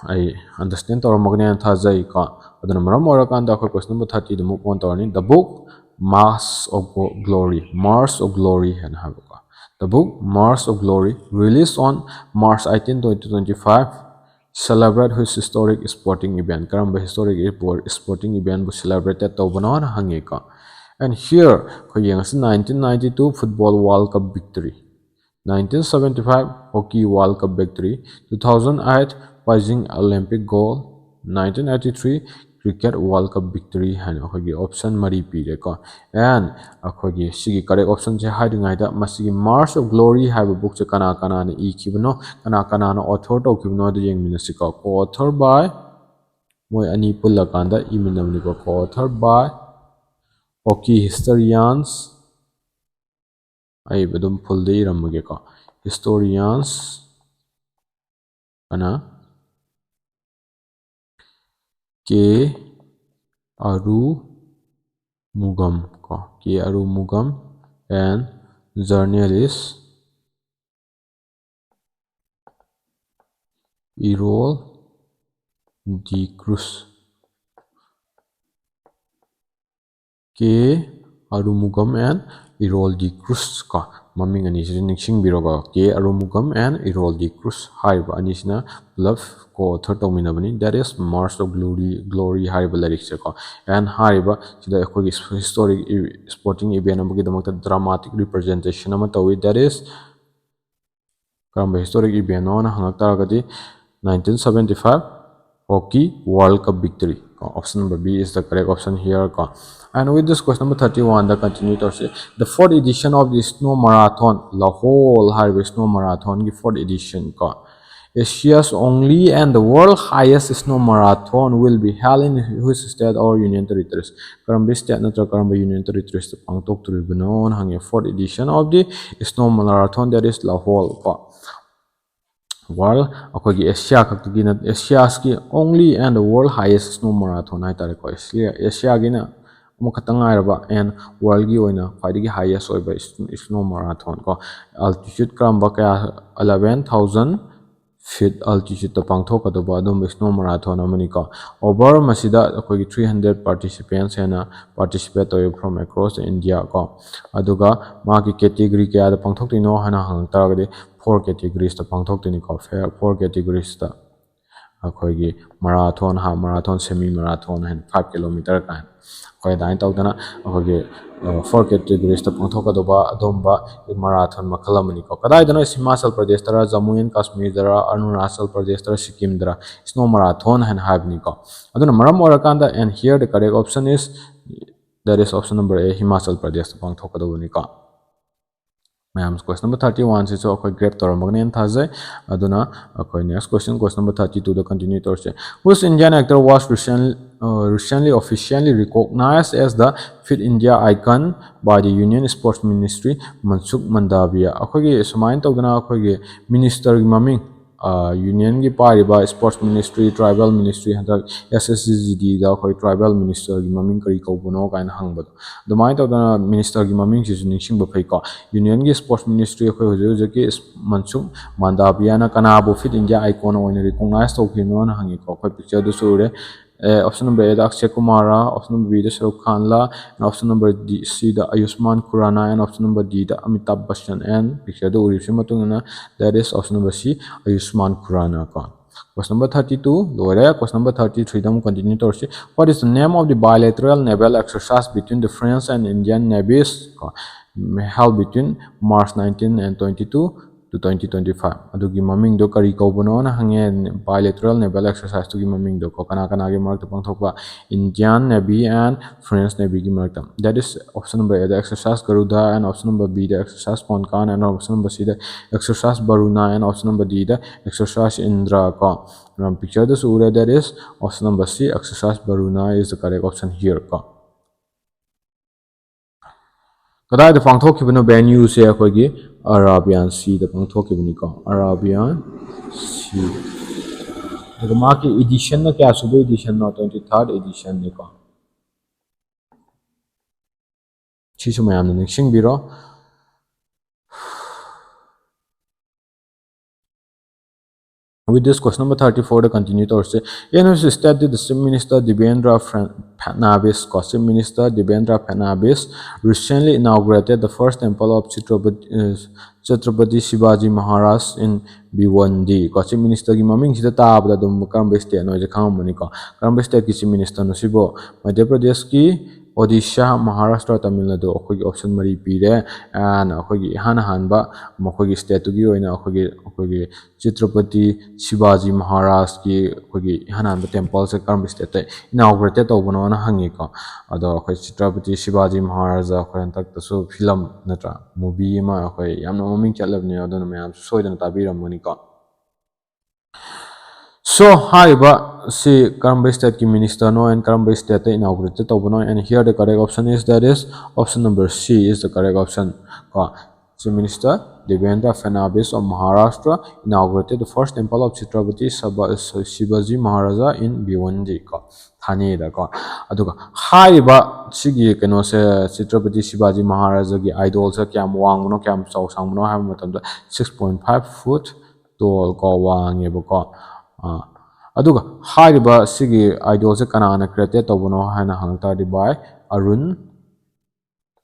ꯑꯩ understand ꯇꯧꯔꯝꯃꯒꯅꯤ ꯍꯥꯏꯅ ꯊꯥꯖꯩꯀꯣ꯫ ꯑꯗꯨꯅ ꯃꯔꯝ ꯑꯣꯏꯔꯀꯥꯟꯗ ꯑꯩꯈꯣꯏ question number thirty the move on ꯇꯧꯔꯅꯤ꯫ The book Mask of Go-, Glory, Mask of Glory ꯍꯥꯏꯅ ꯍꯥꯏꯕꯀꯣ꯫ The book Mask of Glory, released on March eighteen, twenty twenty five, celebrate which historic sporting event? ꯀꯔꯝꯕ historic sport-, sporting event ꯕꯨ celebrate ꯇꯧꯕꯅꯣꯅ ꯍꯪꯉꯦꯀꯣ꯫ And here ꯑꯩꯈꯣꯏ ꯌꯦꯡꯉꯁꯤ, nineteen ninety two football World Cup victory, nineteen seventy five hockey World Cup victory, two thousand eight Beijing Olympic gold, nineteen eighty three cricket World Cup victory ꯍꯥꯏꯅ ꯑꯩꯈꯣꯏꯒꯤ option ꯃꯔꯤ ꯄꯤꯔꯦꯀꯣ꯫ And ꯑꯩꯈꯣꯏꯒꯤ ꯁꯤꯒꯤ correct option ꯁꯦ ꯍꯥꯏꯗ꯭ꯔꯤꯉꯩꯗ, ꯃꯁꯤꯒꯤ Mask of Glory ꯍꯥꯏꯕ book ꯁꯦ ꯀꯅꯥ ꯀꯅꯥꯅ ꯏꯈꯤꯕꯅꯣ, ꯀꯅꯥ ꯀꯅꯥꯅ author ꯇꯧꯈꯤꯕꯅꯣ ꯑꯗꯨ ꯌꯦꯡꯃꯤꯟꯅꯁꯤꯀꯣ꯫ Co-author by ꯃꯣꯏ ꯑꯅꯤ ꯄꯨꯜꯂꯀꯥꯟꯗ ꯏꯃꯤꯟꯅꯕꯅꯤꯀꯣ꯫ Co-authored by Hockey Historians, ꯑꯩ ꯑꯗꯨꯝ ꯐꯨꯜꯗ ꯏꯔꯝꯃꯒꯦꯀꯣ꯫ Historians ꯑꯅ K Arumugam ꯀꯣ, K Arumugam and journalist Errol de Cruz꯫ K Arumugam and Errol de Cruz ꯀꯣ, ꯃꯃꯤꯡ ꯑꯅꯤꯁꯤꯗꯤ ꯅꯤꯡꯁꯤꯡꯕꯤꯔꯣꯀꯣ, K Arumugam and Errol de Cruz ꯍꯥꯏꯔꯤꯕ ꯑꯅꯤꯁꯤꯅ ꯄꯨꯂꯞ co-author ꯇꯧꯃꯤꯟꯅꯕꯅꯤ, That is March of Glory, Glory ꯍꯥꯏꯔꯤꯕ ꯂꯥꯏꯔꯤꯛꯁꯦꯀꯣ꯫ And ꯍꯥꯏꯔꯤꯕ ꯁꯤꯗ ꯑꯩꯈꯣꯏꯒꯤ historic, sporting event ꯑꯃꯒꯤꯗꯃꯛꯇ dramatic representation ꯑꯃ ꯇꯧꯏ, That is ꯀꯔꯝꯕ historic event ꯅꯣꯅ ꯍꯪꯉꯛ ꯇꯥꯔꯒꯗꯤ, nineteen seventy five Hockey World Cup victory ꯀꯣ꯫ Option number B is the correct option here ꯀꯣ꯫ And with this, question number thirty one the continue ꯇꯧꯔꯁꯤ꯫ The fourth edition of the snow marathon, Lahaul ꯍꯥꯏꯔꯤꯕ snow marathon ꯒꯤ fourth edition ꯀꯣ, Asia's only and the world highest snow marathon, will be held in which state or union territories? ꯀꯔꯝꯕ state ꯅꯠꯇ꯭ꯔꯒ ꯀꯔꯝꯕ union territories ꯇ ꯄꯥꯡꯊꯣꯛꯇꯣꯔꯤꯕꯅꯣꯅ ꯍꯪꯉꯦ꯫ Fourth edition of the snow marathon, that is Lahaul ꯀꯣ꯫ World, ꯑꯩꯈꯣꯏꯒꯤ Asia ꯈꯛꯇꯒꯤ ꯅꯠ-, Asia's ꯀꯤ only and the world highest snow marathon ꯍꯥꯏꯇꯥꯔꯦꯀꯣ꯫ Asia, Asia ꯒꯤꯅ ꯑꯃꯈꯛꯇ ꯉꯥꯏꯔꯕ and world ꯒꯤ ꯑꯣꯏꯅ ꯈ꯭ꯋꯥꯏꯗꯒꯤ highest ꯑꯣꯏꯕ snow marathon ꯀꯣ꯫ Altitude ꯀꯔꯝꯕ ꯀꯌꯥ, eleven thousand feet altitude ꯇ ꯄꯥꯡꯊꯣꯛꯀꯗꯧꯕ ꯑꯗꯨꯝꯕ snow marathon ꯑꯃꯅꯤꯀꯣ꯫ Over ꯃꯁꯤꯗ ꯑꯩꯈꯣꯏꯒꯤ three hundred participants ꯍꯦꯟꯅ participate ꯇꯧꯏ from across India ꯀꯣ꯫ ꯑꯗꯨꯒ ꯃꯥꯒꯤ category ꯀꯌꯥꯗ ꯄꯥꯡꯊꯣꯛꯇꯣꯏꯅꯣ ꯍꯥꯏꯅ ꯍꯪꯉꯛ ꯇꯥꯔꯒꯗꯤ, four categories ꯇ ꯄꯥꯡꯊꯣꯛꯇꯣꯏꯅꯤꯀꯣ꯫ Four categories ꯇ ꯑꯩꯈꯣꯏꯒꯤ marathon, half marathon, semi marathon ꯍꯥꯏꯅ five kilometer ꯀꯥꯏꯅ ꯑꯩꯈꯣꯏ ꯑꯗꯨꯃꯥꯏꯅ ꯇꯧꯗꯅ ꯑꯩꯈꯣꯏꯒꯤ, ꯑ, four categories ꯇ ꯄꯥꯡꯊꯣꯛꯀꯗꯧꯕ ꯑꯗꯨꯝꯕ marathon ꯃꯈꯜ ꯑꯃꯅꯤꯀꯣ꯫ ꯀꯗꯥꯏꯗꯅꯣ? ꯍꯤꯃꯥꯆꯜ ꯄ꯭ꯔꯗꯦꯁꯇꯔ, ꯖꯝꯃꯨ ꯑꯦꯟ ꯀꯥꯁꯃꯤꯔꯗꯔ, ꯑꯔꯨꯅꯥꯆꯜ ꯄ꯭ꯔꯗꯦꯁꯇꯔ, ꯁꯤꯛꯀꯤꯝꯗꯔ snow marathon ꯍꯥꯏꯅ ꯍꯥꯏꯕꯅꯤꯀꯣ꯫ ꯑꯗꯨꯅ ꯃꯔꯝ ꯑꯣꯏꯔꯀꯥꯟꯗ, and here the correct option is, that is option number A, Himachal ꯄ꯭ꯔꯗꯦꯁꯇ ꯄꯥꯡꯊꯣꯛꯀꯗꯧꯕꯅꯤꯀꯣ꯫ ꯃꯌꯥꯝ, question number thirty one ꯁꯤꯁꯨ ꯑꯩꯈꯣꯏ grab ꯇꯧꯔꯝꯃꯒꯅꯦꯅ ꯊꯥꯖꯩ꯫ ꯑꯗꯨꯅ ꯑꯩꯈꯣꯏ next question, question number thirty two ꯗ continue ꯇꯧꯔꯁꯦ. Which Indian actor was recent, uh, recently officially recognized as the Fit India Icon by the Union Sports Ministry, Mansukh Mandavia? ꯑꯩꯈꯣꯏꯒꯤ ꯁꯨꯃꯥꯏꯅ ꯇꯧꯗꯅ ꯑꯩꯈꯣꯏꯒꯤ minister ꯒꯤ ꯃꯃꯤꯡ, ꯌꯨꯅꯤꯌꯟꯒꯤ ꯄꯥꯏꯔꯤꯕ sports ministry, tribal ministry, ꯍꯟꯗꯛ S S G D ꯗ ꯑꯩꯈꯣꯏ tribal minister ꯒꯤ ꯃꯃꯤꯡ ꯀꯔꯤ ꯀꯧꯕꯅꯣ ꯀꯥꯏꯅ ꯍꯪꯕꯗꯣ, ꯑꯗꯨꯃꯥꯏꯅ ꯇꯧꯗꯅ minister ꯒꯤ ꯃꯃꯤꯡꯁꯤꯁꯨ ꯅꯤꯡꯁꯤꯡꯕ ꯐꯩꯀꯣ꯫ ꯌꯨꯅꯤꯌꯟꯒꯤ sports ministry ꯑꯩꯈꯣꯏ ꯍꯧꯖꯤꯛ ꯍꯧꯖꯤꯛꯀꯤ ꯃꯟꯁꯨꯈ ꯃꯥꯟꯗꯥꯕꯤꯌꯥꯅ ꯀꯅꯥꯕꯨ fit India icon ꯑꯣꯏꯅ recognize ꯇꯧꯈꯤꯕꯅꯣꯅ ꯍꯪꯉꯤꯀꯣ꯫ ꯑꯩꯈꯣꯏ picture ꯗꯨꯁꯨ ꯎꯔꯦ꯫ ꯑꯦ, option number A the ꯑꯛꯁꯦ Kumar, option number B the Shahrukh ꯈꯥꯟꯂ, and option number D, C the Ayushman Khurrana, and option number D the ꯑꯃꯤꯇꯥꯕ Bachchan. And picture ꯗ ꯎꯔꯤꯕꯁꯤ ꯃꯇꯨꯡ ꯏꯟꯅ, that is option number C, ꯑꯌꯨꯁꯃꯥꯟ ꯈꯨꯔꯥꯅꯥ ꯀꯣ꯫ Question number thirty two ꯂꯣꯏꯔꯦ꯫ Question number thirty three ꯗ ꯑꯃꯨꯛ continue ꯇꯧꯔꯁꯤ꯫ What is the name of the bilateral naval exercise between the French and Indian navies ꯀꯣ, held between March nineteen and twenty two to twenty twenty five? ꯑꯗꯨꯒꯤ ꯃꯃꯤꯡꯗꯣ ꯀꯔꯤ ꯀꯧꯕꯅꯣꯅ ꯍꯪꯉꯦ꯫ Bilateral naval exercise ꯇꯨꯒꯤ ꯃꯃꯤꯡꯗꯣ ꯀꯣ, ꯀꯅꯥ ꯀꯅꯥꯒꯤ ꯃꯔꯛꯇ ꯄꯥꯡꯊꯣꯛꯄ? Indian Navy and French Navy ꯒꯤ ꯃꯔꯛꯇ꯫ That is option number A the exercise Garuda, and option number B the exercise Konkan, and option number C the exercise Varuna, and option number D the exercise Indra ꯀꯣ꯫ ꯃꯌꯥꯝ, picture ꯗꯁꯨ ꯎꯔꯦ, that is option number C, exercise Varuna is the correct option here ꯀꯣ꯫ ꯀꯗꯥꯏꯗ ꯄꯥꯡꯊꯣꯛꯈꯤꯕꯅꯣ venue ꯁꯦ? ꯑꯩꯈꯣꯏꯒꯤ Arabian Sea ꯗ ꯄꯥꯡꯊꯣꯛꯈꯤꯕꯅꯤꯀꯣ, Arabian Sea꯫ ꯑꯗꯨꯒ ꯃꯍꯥꯛꯀꯤ edition ꯅ ꯀꯌꯥ ꯁꯨꯕ edition ꯅꯣ? Twenty third edition ꯅꯤꯀꯣ꯫ ꯁꯤꯁꯨ ꯃꯌꯥꯝꯅ ꯅꯤꯡꯁꯤꯡꯕꯤꯔꯣ꯫ With this, question number thirty four the continue ꯇꯧꯔꯁꯦ꯫ In which state did the Chief Minister Devendra Fran-, Fadnavis ꯀꯣ, Chief Minister Devendra Fadnavis recently inaugurated the first temple of Chhatrapati, uh, Chhatrapati Shivaji Maharaj in Bhiwandi ꯀꯣ꯫ Chief Minister ꯒꯤ ꯃꯃꯤꯡꯁꯤꯗ ꯇꯥꯕꯗ ꯑꯗꯨꯝ ꯀꯔꯝꯕ state ꯅꯣ ꯍꯥꯏꯁꯦ ꯈꯪꯉꯝꯃꯅꯤꯀꯣ꯫ ꯀꯔꯝꯕ state ꯀꯤ Chief Minister ꯅꯣ ꯁꯤꯕꯣ? ꯃꯙ꯭ꯌ ꯄ꯭ꯔꯗꯦꯁꯀꯤ ꯑꯣꯗꯤꯁꯥ, ꯃꯍꯥꯔꯥꯁꯇ꯭ꯔ, ꯇꯥꯃꯤꯜ ꯅꯥꯗꯨ, ꯑꯩꯈꯣꯏꯒꯤ option ꯃꯔꯤ ꯄꯤꯔꯦ꯫ And ꯑꯩꯈꯣꯏꯒꯤ ꯏꯍꯥꯟ ꯍꯥꯟꯕ ꯃꯈꯣꯏꯒꯤ stateꯇꯨꯒꯤ ꯑꯣꯏꯅ ꯑꯩꯈꯣꯏꯒꯤ, ꯑꯩꯈꯣꯏꯒꯤ ꯆꯤꯇ꯭ꯔꯄꯇꯤ ꯁꯤꯕꯥꯖꯤ ꯃꯍꯥꯔꯥꯖꯀꯤ ꯑꯩꯈꯣꯏꯒꯤ ꯏꯍꯥꯟ ꯍꯥꯟꯕ templeꯁꯦ ꯀꯔꯝꯕ stateꯇ inaugurate ꯇꯧꯕꯅꯣꯅ ꯍꯪꯉꯤꯀꯣ꯫ ꯑꯗꯣ ꯑꯩꯈꯣꯏ ꯆꯤꯇ꯭ꯔꯄꯇꯤ ꯁꯤꯕꯥꯖꯤ ꯃꯍꯥꯔꯥꯖ ꯑꯩꯈꯣꯏ ꯍꯟꯗꯛꯇꯁꯨ film ꯅꯠꯇ꯭ꯔꯥ, movie ꯑꯃ ꯑꯩꯈꯣꯏ ꯌꯥꯝꯅ ꯃꯃꯤꯡ ꯆꯠꯂꯕꯅꯦ, ꯑꯗꯨꯅ ꯃꯌꯥꯝꯁꯨ ꯁꯣꯏꯗꯅ ꯇꯥꯕꯤꯔꯝꯒꯅꯤꯀꯣ꯫ So, ꯍꯥꯏꯔꯤꯕ ꯁꯤ ꯀꯔꯝꯕ stateꯀꯤ ministerꯅꯣ and ꯀꯔꯝꯕ stateꯇ inaugurate ꯇꯧꯕꯅꯣ? And here the correct option is, that is, option number C is the correct option. ꯀꯣ, Chief Minister Devendra Fadnavis of Maharashtra inaugurated the first temple of Chhatrapati Saba-, Shivaji Maharaja in Bhiwandi, ꯀꯣ, ꯊꯥꯅꯦꯗ, ꯀꯣ꯫ ꯑꯗꯨꯒ ꯍꯥꯏꯔꯤꯕ ꯁꯤꯒꯤ ꯀꯩꯅꯣꯁꯦ, ꯆꯤꯇ꯭ꯔꯄꯇꯤ ꯁꯤꯕꯥꯖꯤ ꯃꯍꯥꯔꯥꯖꯥꯒꯤ idolꯁꯦ ꯀꯌꯥꯝ ꯋꯥꯡꯕꯅꯣ, ꯀꯌꯥꯝ ꯆꯥꯎ ꯁꯥꯡꯕꯅꯣ ꯍꯥꯏꯕ ꯃꯇꯝꯗ, six point five foot tall, ꯀꯣ, ꯋꯥꯡꯉꯦꯕꯀꯣ꯫ ꯑꯥ, ꯑꯗꯨꯒ ꯍꯥꯏꯔꯤꯕ ꯁꯤꯒꯤ idolꯁꯦ ꯀꯅꯥꯅ create ꯇꯧꯕꯅꯣ ꯍꯥꯏꯅ ꯍꯪꯉꯛ ꯇꯥꯔꯗꯤ, by ꯑꯔꯨꯟ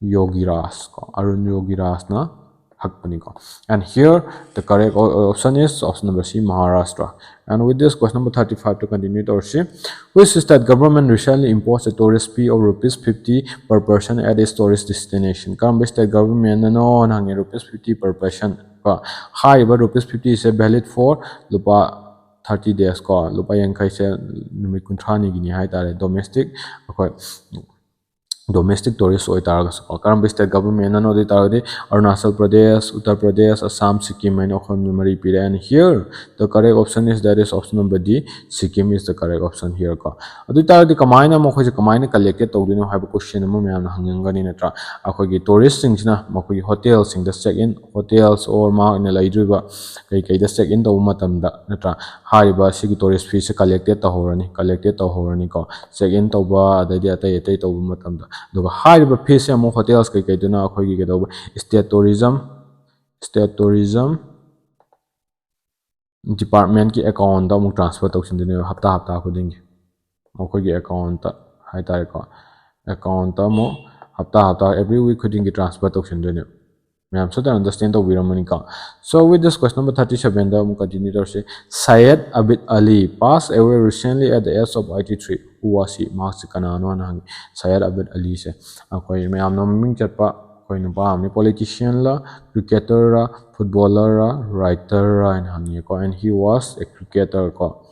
ꯌꯣꯒꯤꯔꯥꯖ, ꯀꯣ, Arun ꯌꯣꯒꯤꯔꯥꯖꯅ ꯍꯛꯄꯅꯤꯀꯣ꯫ And here the correct o-, option is option number C, Maharashtra. And with this, question number thirty-five to continue ꯇꯧꯔꯁꯤ꯫ Which state government recently imposed a tourist fee of rupees fifty per person at its tourist destination? ꯀꯔꯝꯕ state governmentꯅꯅꯣꯅ ꯍꯪꯉꯦ, rupees fifty per person꯫ ꯀꯣ, ꯍꯥꯏꯔꯤꯕ rupees fiftyꯁꯦ valid for ꯂꯨꯄꯥ thirty days, ꯀꯣ, ꯂꯨꯄꯥ ꯌꯥꯡꯈꯩꯁꯦ ꯅꯨꯃꯤꯠ ꯀꯨꯟꯊ꯭ꯔꯥꯅꯤꯒꯤꯅꯤ ꯍꯥꯏꯇꯥꯔꯦ, domestic, ꯑꯩꯈꯣꯏ domestic tourist ꯑꯣꯏꯇꯥꯔꯒꯁꯨ, ꯀꯣ꯫ ꯀꯔꯝꯕ state governmentꯅꯅꯣ ꯑꯗꯨ ꯑꯣꯏꯇꯥꯔꯒꯗꯤ, ꯑꯔꯨꯅꯥꯆꯜ ꯄ꯭ꯔꯗꯦꯁ, ꯎꯠꯇꯔ ꯄ꯭ꯔꯗꯦꯁ, ꯑꯁꯥꯝ, ꯁꯤꯛꯀꯤꯝ ꯍꯥꯏꯅ option ꯃꯔꯤ ꯄꯤꯔꯦ꯫ And here the correct option is, that is option number D, Sikkim is the correct option here, ꯀꯣ꯫ ꯑꯗꯨ ꯑꯣꯏꯇꯥꯔꯒꯗꯤ ꯀꯃꯥꯏꯅ ꯃꯈꯣꯏꯁꯦ ꯀꯃꯥꯏꯅ collect ꯇꯧꯗꯣꯏꯅꯣ ꯍꯥꯏꯕ question ꯑꯃ ꯃꯌꯥꯝꯅ ꯍꯪꯉꯝꯒꯅꯤ, ꯅꯠꯇ꯭ꯔꯥ? ꯑꯩꯈꯣꯏꯒꯤ touristꯁꯤꯡꯁꯤꯅ ꯃꯈꯣꯏꯒꯤ hotelꯁꯤꯡꯗ check in, hotels or ꯃꯍꯥꯛꯅ ꯂꯩꯗꯣꯔꯤꯕ ꯀꯩꯀꯩꯗ check in ꯇꯧꯕ ꯃꯇꯝꯗ, ꯅꯠꯇ꯭ꯔꯥ, ꯍꯥꯏꯔꯤꯕ ꯁꯤꯒꯤ tourist feeꯁꯦ collect ꯇꯧꯍꯧꯔꯅꯤ, collect ꯇꯧꯍꯧꯔꯅꯤꯀꯣ, check in ꯇꯧꯕ, ꯑꯗꯩꯗꯤ ꯑꯇꯩ ꯑꯇꯩ ꯇꯧꯕ ꯃꯇꯝꯗ꯫ ꯑꯗꯨꯒ ꯍꯥꯏꯔꯤꯕ feeꯁꯦ ꯑꯃꯨꯛ hotels ꯀꯩꯀꯩꯗꯨꯅ ꯑꯩꯈꯣꯏꯒꯤ ꯀꯩꯗꯧꯕ, state tourism, state tourism departmentꯀꯤ accountꯇ ꯑꯃꯨꯛ transfer ꯇꯧꯁꯤꯟꯗꯣꯏꯅꯦꯕ, ꯍꯞꯇꯥ ꯍꯞꯇꯥ ꯈꯨꯗꯤꯡꯒꯤ ꯃꯈꯣꯏꯒꯤ accountꯇ ꯍꯥꯏꯇꯥꯔꯦꯀꯣ, accountꯇ ꯑꯃꯨꯛ ꯍꯞꯇꯥ ꯍꯞꯇꯥ, every week ꯈꯨꯗꯤꯡꯒꯤ transfer ꯇꯧꯁꯤꯟꯗꯣꯏꯅꯦꯕ꯫ ꯃꯌꯥꯝ ꯁꯣꯏꯗꯅ ꯑꯟꯗꯔꯁꯇꯦꯟ ꯇꯧꯕꯤꯔꯝꯃꯅꯤꯀꯣ꯫ So with this, question number thirty sevenꯗ ꯑꯃꯨꯛ ꯀꯟꯇꯤꯅ꯭ꯌꯨ ꯇꯧꯔꯁꯤ꯫ Syed Abid Ali passed away recently at the age of eighty three. Who was he? ꯃꯍꯥꯛꯁꯤ ꯀꯅꯥꯅꯣꯅ ꯍꯪꯉꯤ꯫ ꯁꯌꯦꯗ ꯑꯕꯤꯗ ꯑꯂꯤꯁꯦ ꯑꯩꯈꯣꯏ ꯃꯌꯥꯝꯅ ꯃꯃꯤꯡ ꯆꯠꯄ ꯑꯩꯈꯣꯏ ꯅꯨꯄꯥ ꯑꯃꯅꯤ꯫ ꯄꯣꯂꯤꯇꯤꯁꯤꯌꯟꯂ, ꯀ꯭ꯔꯤꯀꯦꯇꯔꯔ, ꯐꯨꯠꯕꯣꯂꯔꯔ, ꯔꯥꯏꯇꯔꯔ ꯍꯥꯏꯅ ꯍꯪꯉꯤꯀꯣ꯫ And he was a cricketer ꯀꯣ꯫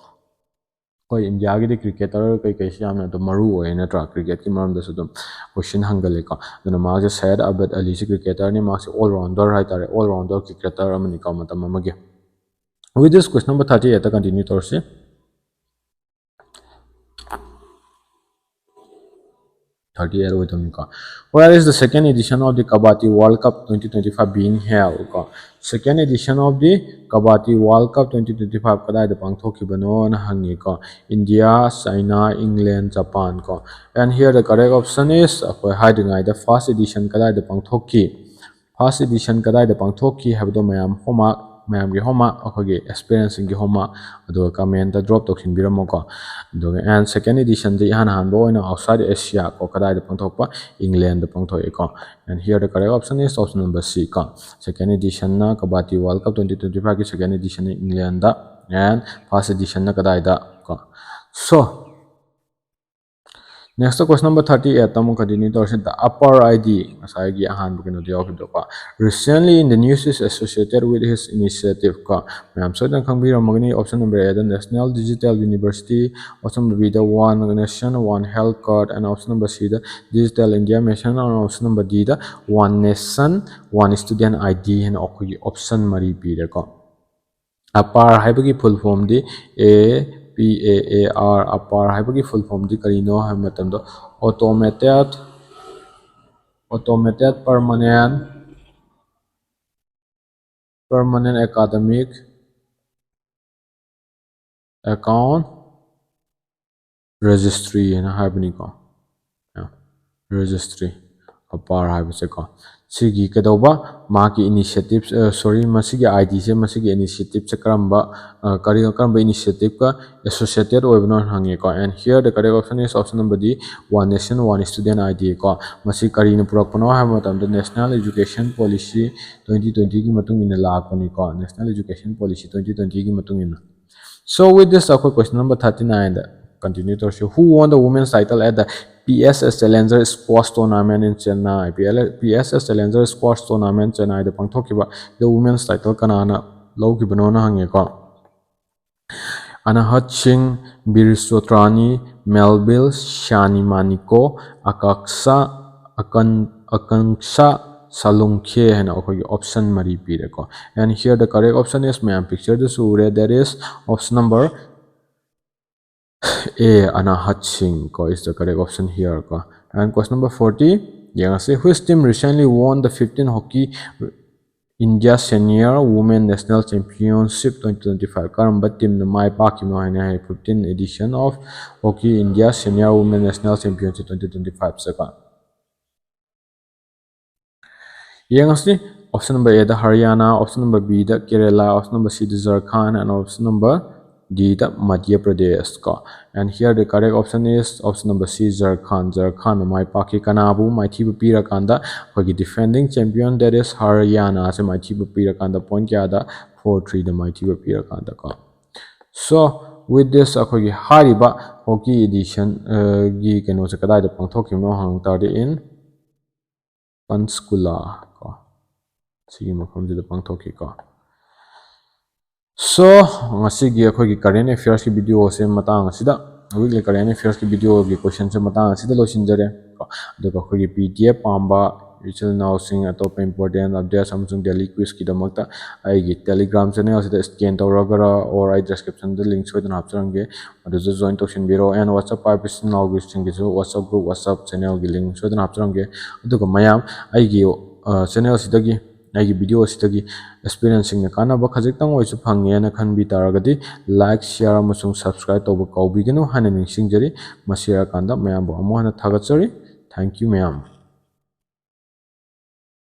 ꯑꯩꯈꯣꯏ ꯏꯟꯗꯤꯌꯥꯒꯤꯗꯤ ꯀ꯭ꯔꯤꯀꯦꯇꯔ ꯀꯩꯀꯩꯁꯤ ꯌꯥꯝꯅ ꯑꯗꯨꯝ ꯃꯔꯨ ꯑꯣꯏꯌꯦ ꯅꯠꯇ꯭ꯔꯥ? ꯀ꯭ꯔꯤꯀꯦꯠꯀꯤ ꯃꯔꯝꯗꯁꯨ ꯑꯗꯨꯝ ꯀꯣꯏꯁꯟ ꯍꯪꯒꯜꯂꯦꯀꯣ꯫ ꯑꯗꯨꯅ ꯃꯥꯁꯦ ꯁꯌꯦꯗ ꯑꯕꯤꯗ ꯑꯂꯤꯁꯦ ꯀ꯭ꯔꯤꯀꯦꯇꯔꯅꯤ꯫ ꯃꯥꯁꯦ ꯑꯣꯜ ꯔꯥꯎꯟꯗꯔ ꯍꯥꯏꯇꯥꯔꯦ, ꯑꯣꯜ ꯔꯥꯎꯟꯗꯔ ꯀ꯭ꯔꯤꯀꯦꯇꯔ ꯑꯃꯅꯤꯀꯣ ꯃꯇꯝ ꯑꯃꯒꯤ꯫ With this, question number thirty eightꯇ ꯀꯟꯇꯤꯅ꯭ꯌꯨ ꯇꯧꯔꯁꯤ꯫ Thirty eight ꯑꯣꯏꯗꯕꯅꯤꯀꯣ꯫ Where is the second edition of the Kabaddi World Cup twenty twenty five being held? ꯀꯣ, second edition of the Kabaddi World Cup twenty twenty five ꯀꯗꯥꯏꯗ ꯄꯥꯡꯊꯣꯛꯈꯤꯕꯅꯣꯅ ꯍꯪꯉꯤꯀꯣ꯫ India, China, ꯏꯪꯂꯦꯟ, Japan ꯀꯣ꯫ And here the correct option is, ꯑꯩꯈꯣꯏ ꯍꯥꯏꯗ꯭ꯔꯤꯉꯩꯗ first edition ꯀꯗꯥꯏꯗ ꯄꯥꯡꯊꯣꯛꯈꯤ? First edition ꯀꯗꯥꯏꯗ ꯄꯥꯡꯊꯣꯛꯈꯤ ꯍꯥꯏꯕꯗꯣ ꯃꯌꯥꯝ ꯍꯣꯝꯋꯥꯔꯛ, ꯃꯌꯥꯝꯒꯤ ꯍꯣꯝꯋꯥꯔꯛ, ꯑꯩꯈꯣꯏꯒꯤ ꯑꯦꯁꯄꯤꯔꯦꯟꯁꯤꯡꯒꯤ ꯍꯣꯝꯋꯥꯔꯛ, ꯑꯗꯨꯒ ꯀꯃꯦꯟꯇ ꯗ꯭ꯔꯣꯞ ꯇꯧꯁꯤꯟꯕꯤꯔꯝꯃꯣꯀꯣ꯫ ꯑꯗꯨꯒ and second editionꯁꯦ ꯏꯍꯥꯟ ꯍꯥꯟꯕ ꯑꯣꯏꯅ outside Asia ꯀꯣ, ꯀꯗꯥꯏꯗ ꯄꯥꯡꯊꯣꯛꯄ? England ꯄꯥꯡꯊꯣꯛꯑꯦꯀꯣ꯫ And here the correct option is option number C ꯀꯣ꯫ Second editionꯅ Kabaddi World Cup twenty twenty fiveꯀꯤ second editionꯅ ꯏꯪꯂꯦꯟꯗ, and first editionꯅ ꯀꯗꯥꯏꯗ ꯀꯣ꯫ So, next question number thirty eightꯇ ꯑꯃꯨꯛ ꯀꯟꯇꯤꯅ꯭ꯌꯨ ꯇꯧꯔꯁꯤ꯫ The Apar ID, ꯉꯁꯥꯏꯒꯤ ꯑꯍꯥꯟꯕ ꯀꯩꯅꯣꯗ ꯌꯥꯎꯈꯤꯕꯗꯣꯀꯣ, recently in the news is associated with his initiative ꯀꯣ꯫ ꯃꯌꯥꯝ ꯁꯣꯏꯗꯅ ꯈꯪꯕꯤꯔꯝꯃꯒꯅꯤ꯫ Option number Aꯗ National Digital University, option number Bꯗ One Nation One Health Card, and option number Cꯗ Digital India Mission, and option number Dꯗ One Nation One Student ID ꯍꯥꯏꯅ ꯑꯩꯈꯣꯏꯒꯤ option ꯃꯔꯤ ꯄꯤꯔꯦꯀꯣ꯫ ꯑꯄꯥꯔ ꯍꯥꯏꯕꯒꯤ full formꯗꯤ, A P A A R, ꯑꯄꯥꯔ ꯍꯥꯏꯕꯒꯤ full formꯗꯤ ꯀꯔꯤꯅꯣ ꯍꯥꯏꯕ ꯃꯇꯝꯗ automated, automated permanent, permanent academic account registry ꯍꯥꯏꯅ ꯍꯥꯏꯕꯅꯤꯀꯣ꯫ Registry, ꯑꯄꯥꯔ ꯍꯥꯏꯕꯁꯦꯀꯣ꯫ ꯁꯤꯒꯤ ꯀꯩꯗꯧꯕ ꯃꯍꯥꯛꯀꯤ initiative, sorry, ꯃꯁꯤꯒꯤ IDꯁꯦ, ꯃꯁꯤꯒꯤ initiativeꯁꯦ ꯀꯔꯝꯕ, ꯑ, ꯀꯔꯤ, ꯀꯔꯝꯕ initiativeꯀ associated ꯑꯣꯏꯕꯅꯣ ꯍꯪꯉꯦꯀꯣ꯫ And here the correct option is option number D, One Nation One Student ID ꯀꯣ꯫ ꯃꯁꯤ ꯀꯔꯤꯅ ꯄꯨꯔꯛꯄꯅꯣ ꯍꯥꯏꯕ ꯃꯇꯝꯗ National Education Policy twenty twentyꯒꯤ ꯃꯇꯨꯡ ꯏꯟꯅ ꯂꯥꯛꯄꯅꯤꯀꯣ꯫ National Education Policy twenty twentyꯒꯤ ꯃꯇꯨꯡ ꯏꯟꯅ꯫ So with this, ꯑꯩꯈꯣꯏ question number thirty nineꯗ continue ꯇꯧꯔꯁꯤ꯫ Who won the women's title at the PSS Challenger Squash Tournament in Chennai? PSS Challenger Squash Tournament Chennaiꯗ ꯄꯥꯡꯊꯣꯛꯈꯤꯕ the women's title ꯀꯅꯥꯅ ꯂꯧꯈꯤꯕꯅꯣꯅ ꯍꯪꯉꯦꯀꯣ꯫ Anahat Singh, Biri Chotrani, Melville Shanimani ꯀꯣ, Akaksha, Akan-, Akanksha Salungkhe ꯍꯥꯏꯅ ꯑꯩꯈꯣꯏꯒꯤ option ꯃꯔꯤ ꯄꯤꯔꯦꯀꯣ꯫ And here the correct option is, ꯃꯌꯥꯝ pictureꯗꯁꯨ ꯎꯔꯦ, that is option number A, Anahat Singh ꯀꯣ, is the correct option here ꯀꯣ꯫ And question number forty, ꯌꯦꯡꯉꯁꯤ, which team recently won the fifteen Hockey India Senior Women National Championship twenty twenty-five? ꯀꯔꯝꯕ teamꯅ ꯃꯥꯏ ꯄꯥꯛꯈꯤꯕꯅꯣ ꯍꯥꯏꯅ ꯍꯥꯏ, fifteen edition of Hockey India Senior Women National Championship twenty twenty-five ꯁꯦꯀꯣ꯫ ꯌꯦꯡꯉꯁꯤ, option number Aꯗ Haryana, option number Bꯗ Kerala, option number Cꯗ Jharkhand, and option number Dꯗ Madhya Pradesh ꯀꯣ꯫ And here the correct option is option number C, Jharkhand꯫ Jharkhandꯅ ꯃꯥꯏ ꯄꯥꯛꯈꯤ꯫ ꯀꯅꯥꯕꯨ ꯃꯥꯏꯊꯤꯕ ꯄꯤꯔꯀꯥꯟꯗ? ꯑꯩꯈꯣꯏꯒꯤ defending champion, that is Haryanaꯁꯦ ꯃꯥꯏꯊꯤꯕ ꯄꯤꯔꯀꯥꯟꯗ꯫ Point ꯀꯌꯥꯗ? Four threeꯗ ꯃꯥꯏꯊꯤꯕ ꯄꯤꯔꯀꯥꯟꯗ ꯀꯣ꯫ So with this, ꯑꯩꯈꯣꯏꯒꯤ ꯍꯥꯏꯔꯤꯕ Hockey edition, ꯑ, ꯒꯤ ꯀꯩꯅꯣꯁꯦ ꯀꯗꯥꯏꯗ ꯄꯥꯡꯊꯣꯛꯈꯤꯕꯅꯣ ꯍꯪ ꯇꯥꯔꯗꯤ, in Panchkula ꯀꯣ, ꯁꯤꯒꯤ ꯃꯐꯝꯁꯤꯗ ꯄꯥꯡꯊꯣꯛꯈꯤꯀꯣ꯫ So ꯉꯁꯤꯒꯤ ꯑꯩꯈꯣꯏꯒꯤ current affairsꯀꯤ videoꯁꯦ ꯃꯇꯥꯡ ꯑꯁꯤꯗ, weekly current affairsꯀꯤ videoꯒꯤ questionꯁꯦ ꯃꯇꯥꯡ ꯑꯁꯤꯗ ꯂꯣꯏꯁꯤꯟꯖꯔꯦ ꯀꯣ꯫ ꯑꯗꯨꯒ ꯑꯩꯈꯣꯏꯒꯤ PDF ꯄꯥꯝꯕ ꯏꯆꯤꯜ ꯏꯅꯥꯎꯁꯤꯡ, ꯑꯇꯣꯞꯄ important updates ꯑꯃꯁꯨꯡ daily quizꯀꯤꯗꯃꯛꯇ ꯑꯩꯒꯤ Telegram channelꯁꯤꯗ scan ꯇꯧꯔꯒꯔ, or ꯑꯩ descriptionꯗ link ꯁꯣꯏꯗꯅ ꯍꯥꯞꯆꯔꯝꯒꯦ, ꯑꯗꯨꯗ join ꯇꯧꯁꯤꯟꯕꯤꯔꯣ꯫ And WhatsApp ꯄꯥꯏꯕ ꯏꯆꯤꯜ ꯏꯅꯥꯎꯒꯤꯁꯤꯡꯒꯤꯁꯨ WhatsApp group, WhatsApp channelꯒꯤ link ꯁꯣꯏꯗꯅ ꯍꯥꯞꯆꯔꯝꯒꯦ꯫ ꯑꯗꯨꯒ ꯃꯌꯥꯝ ꯑꯩꯒꯤ, ꯑ, channelꯁꯤꯗꯒꯤ, ꯑꯩꯒꯤ videoꯁꯤꯗꯒꯤ aspirantꯁꯤꯡꯅ ꯀꯥꯟꯅꯕ ꯈꯖꯤꯛꯇꯪ ꯑꯣꯏꯔꯁꯨ ꯐꯪꯉꯦꯅ ꯈꯟꯕꯤ ꯇꯥꯔꯒꯗꯤ, like, share ꯑꯃꯁꯨꯡ subscribe ꯇꯧꯕ ꯀꯥꯎꯕꯤꯒꯅꯨ ꯍꯥꯏꯅ ꯅꯤꯡꯁꯤꯡꯖꯔꯤ꯫ ꯃꯁꯤ ꯍꯥꯏꯔꯀꯥꯟꯗ ꯃꯌꯥꯝꯕꯨ ꯑꯃꯨꯛ ꯍꯟꯅ ꯊꯥꯒꯠꯆꯔꯤ꯫ Thank you ꯃꯌꯥꯝ꯫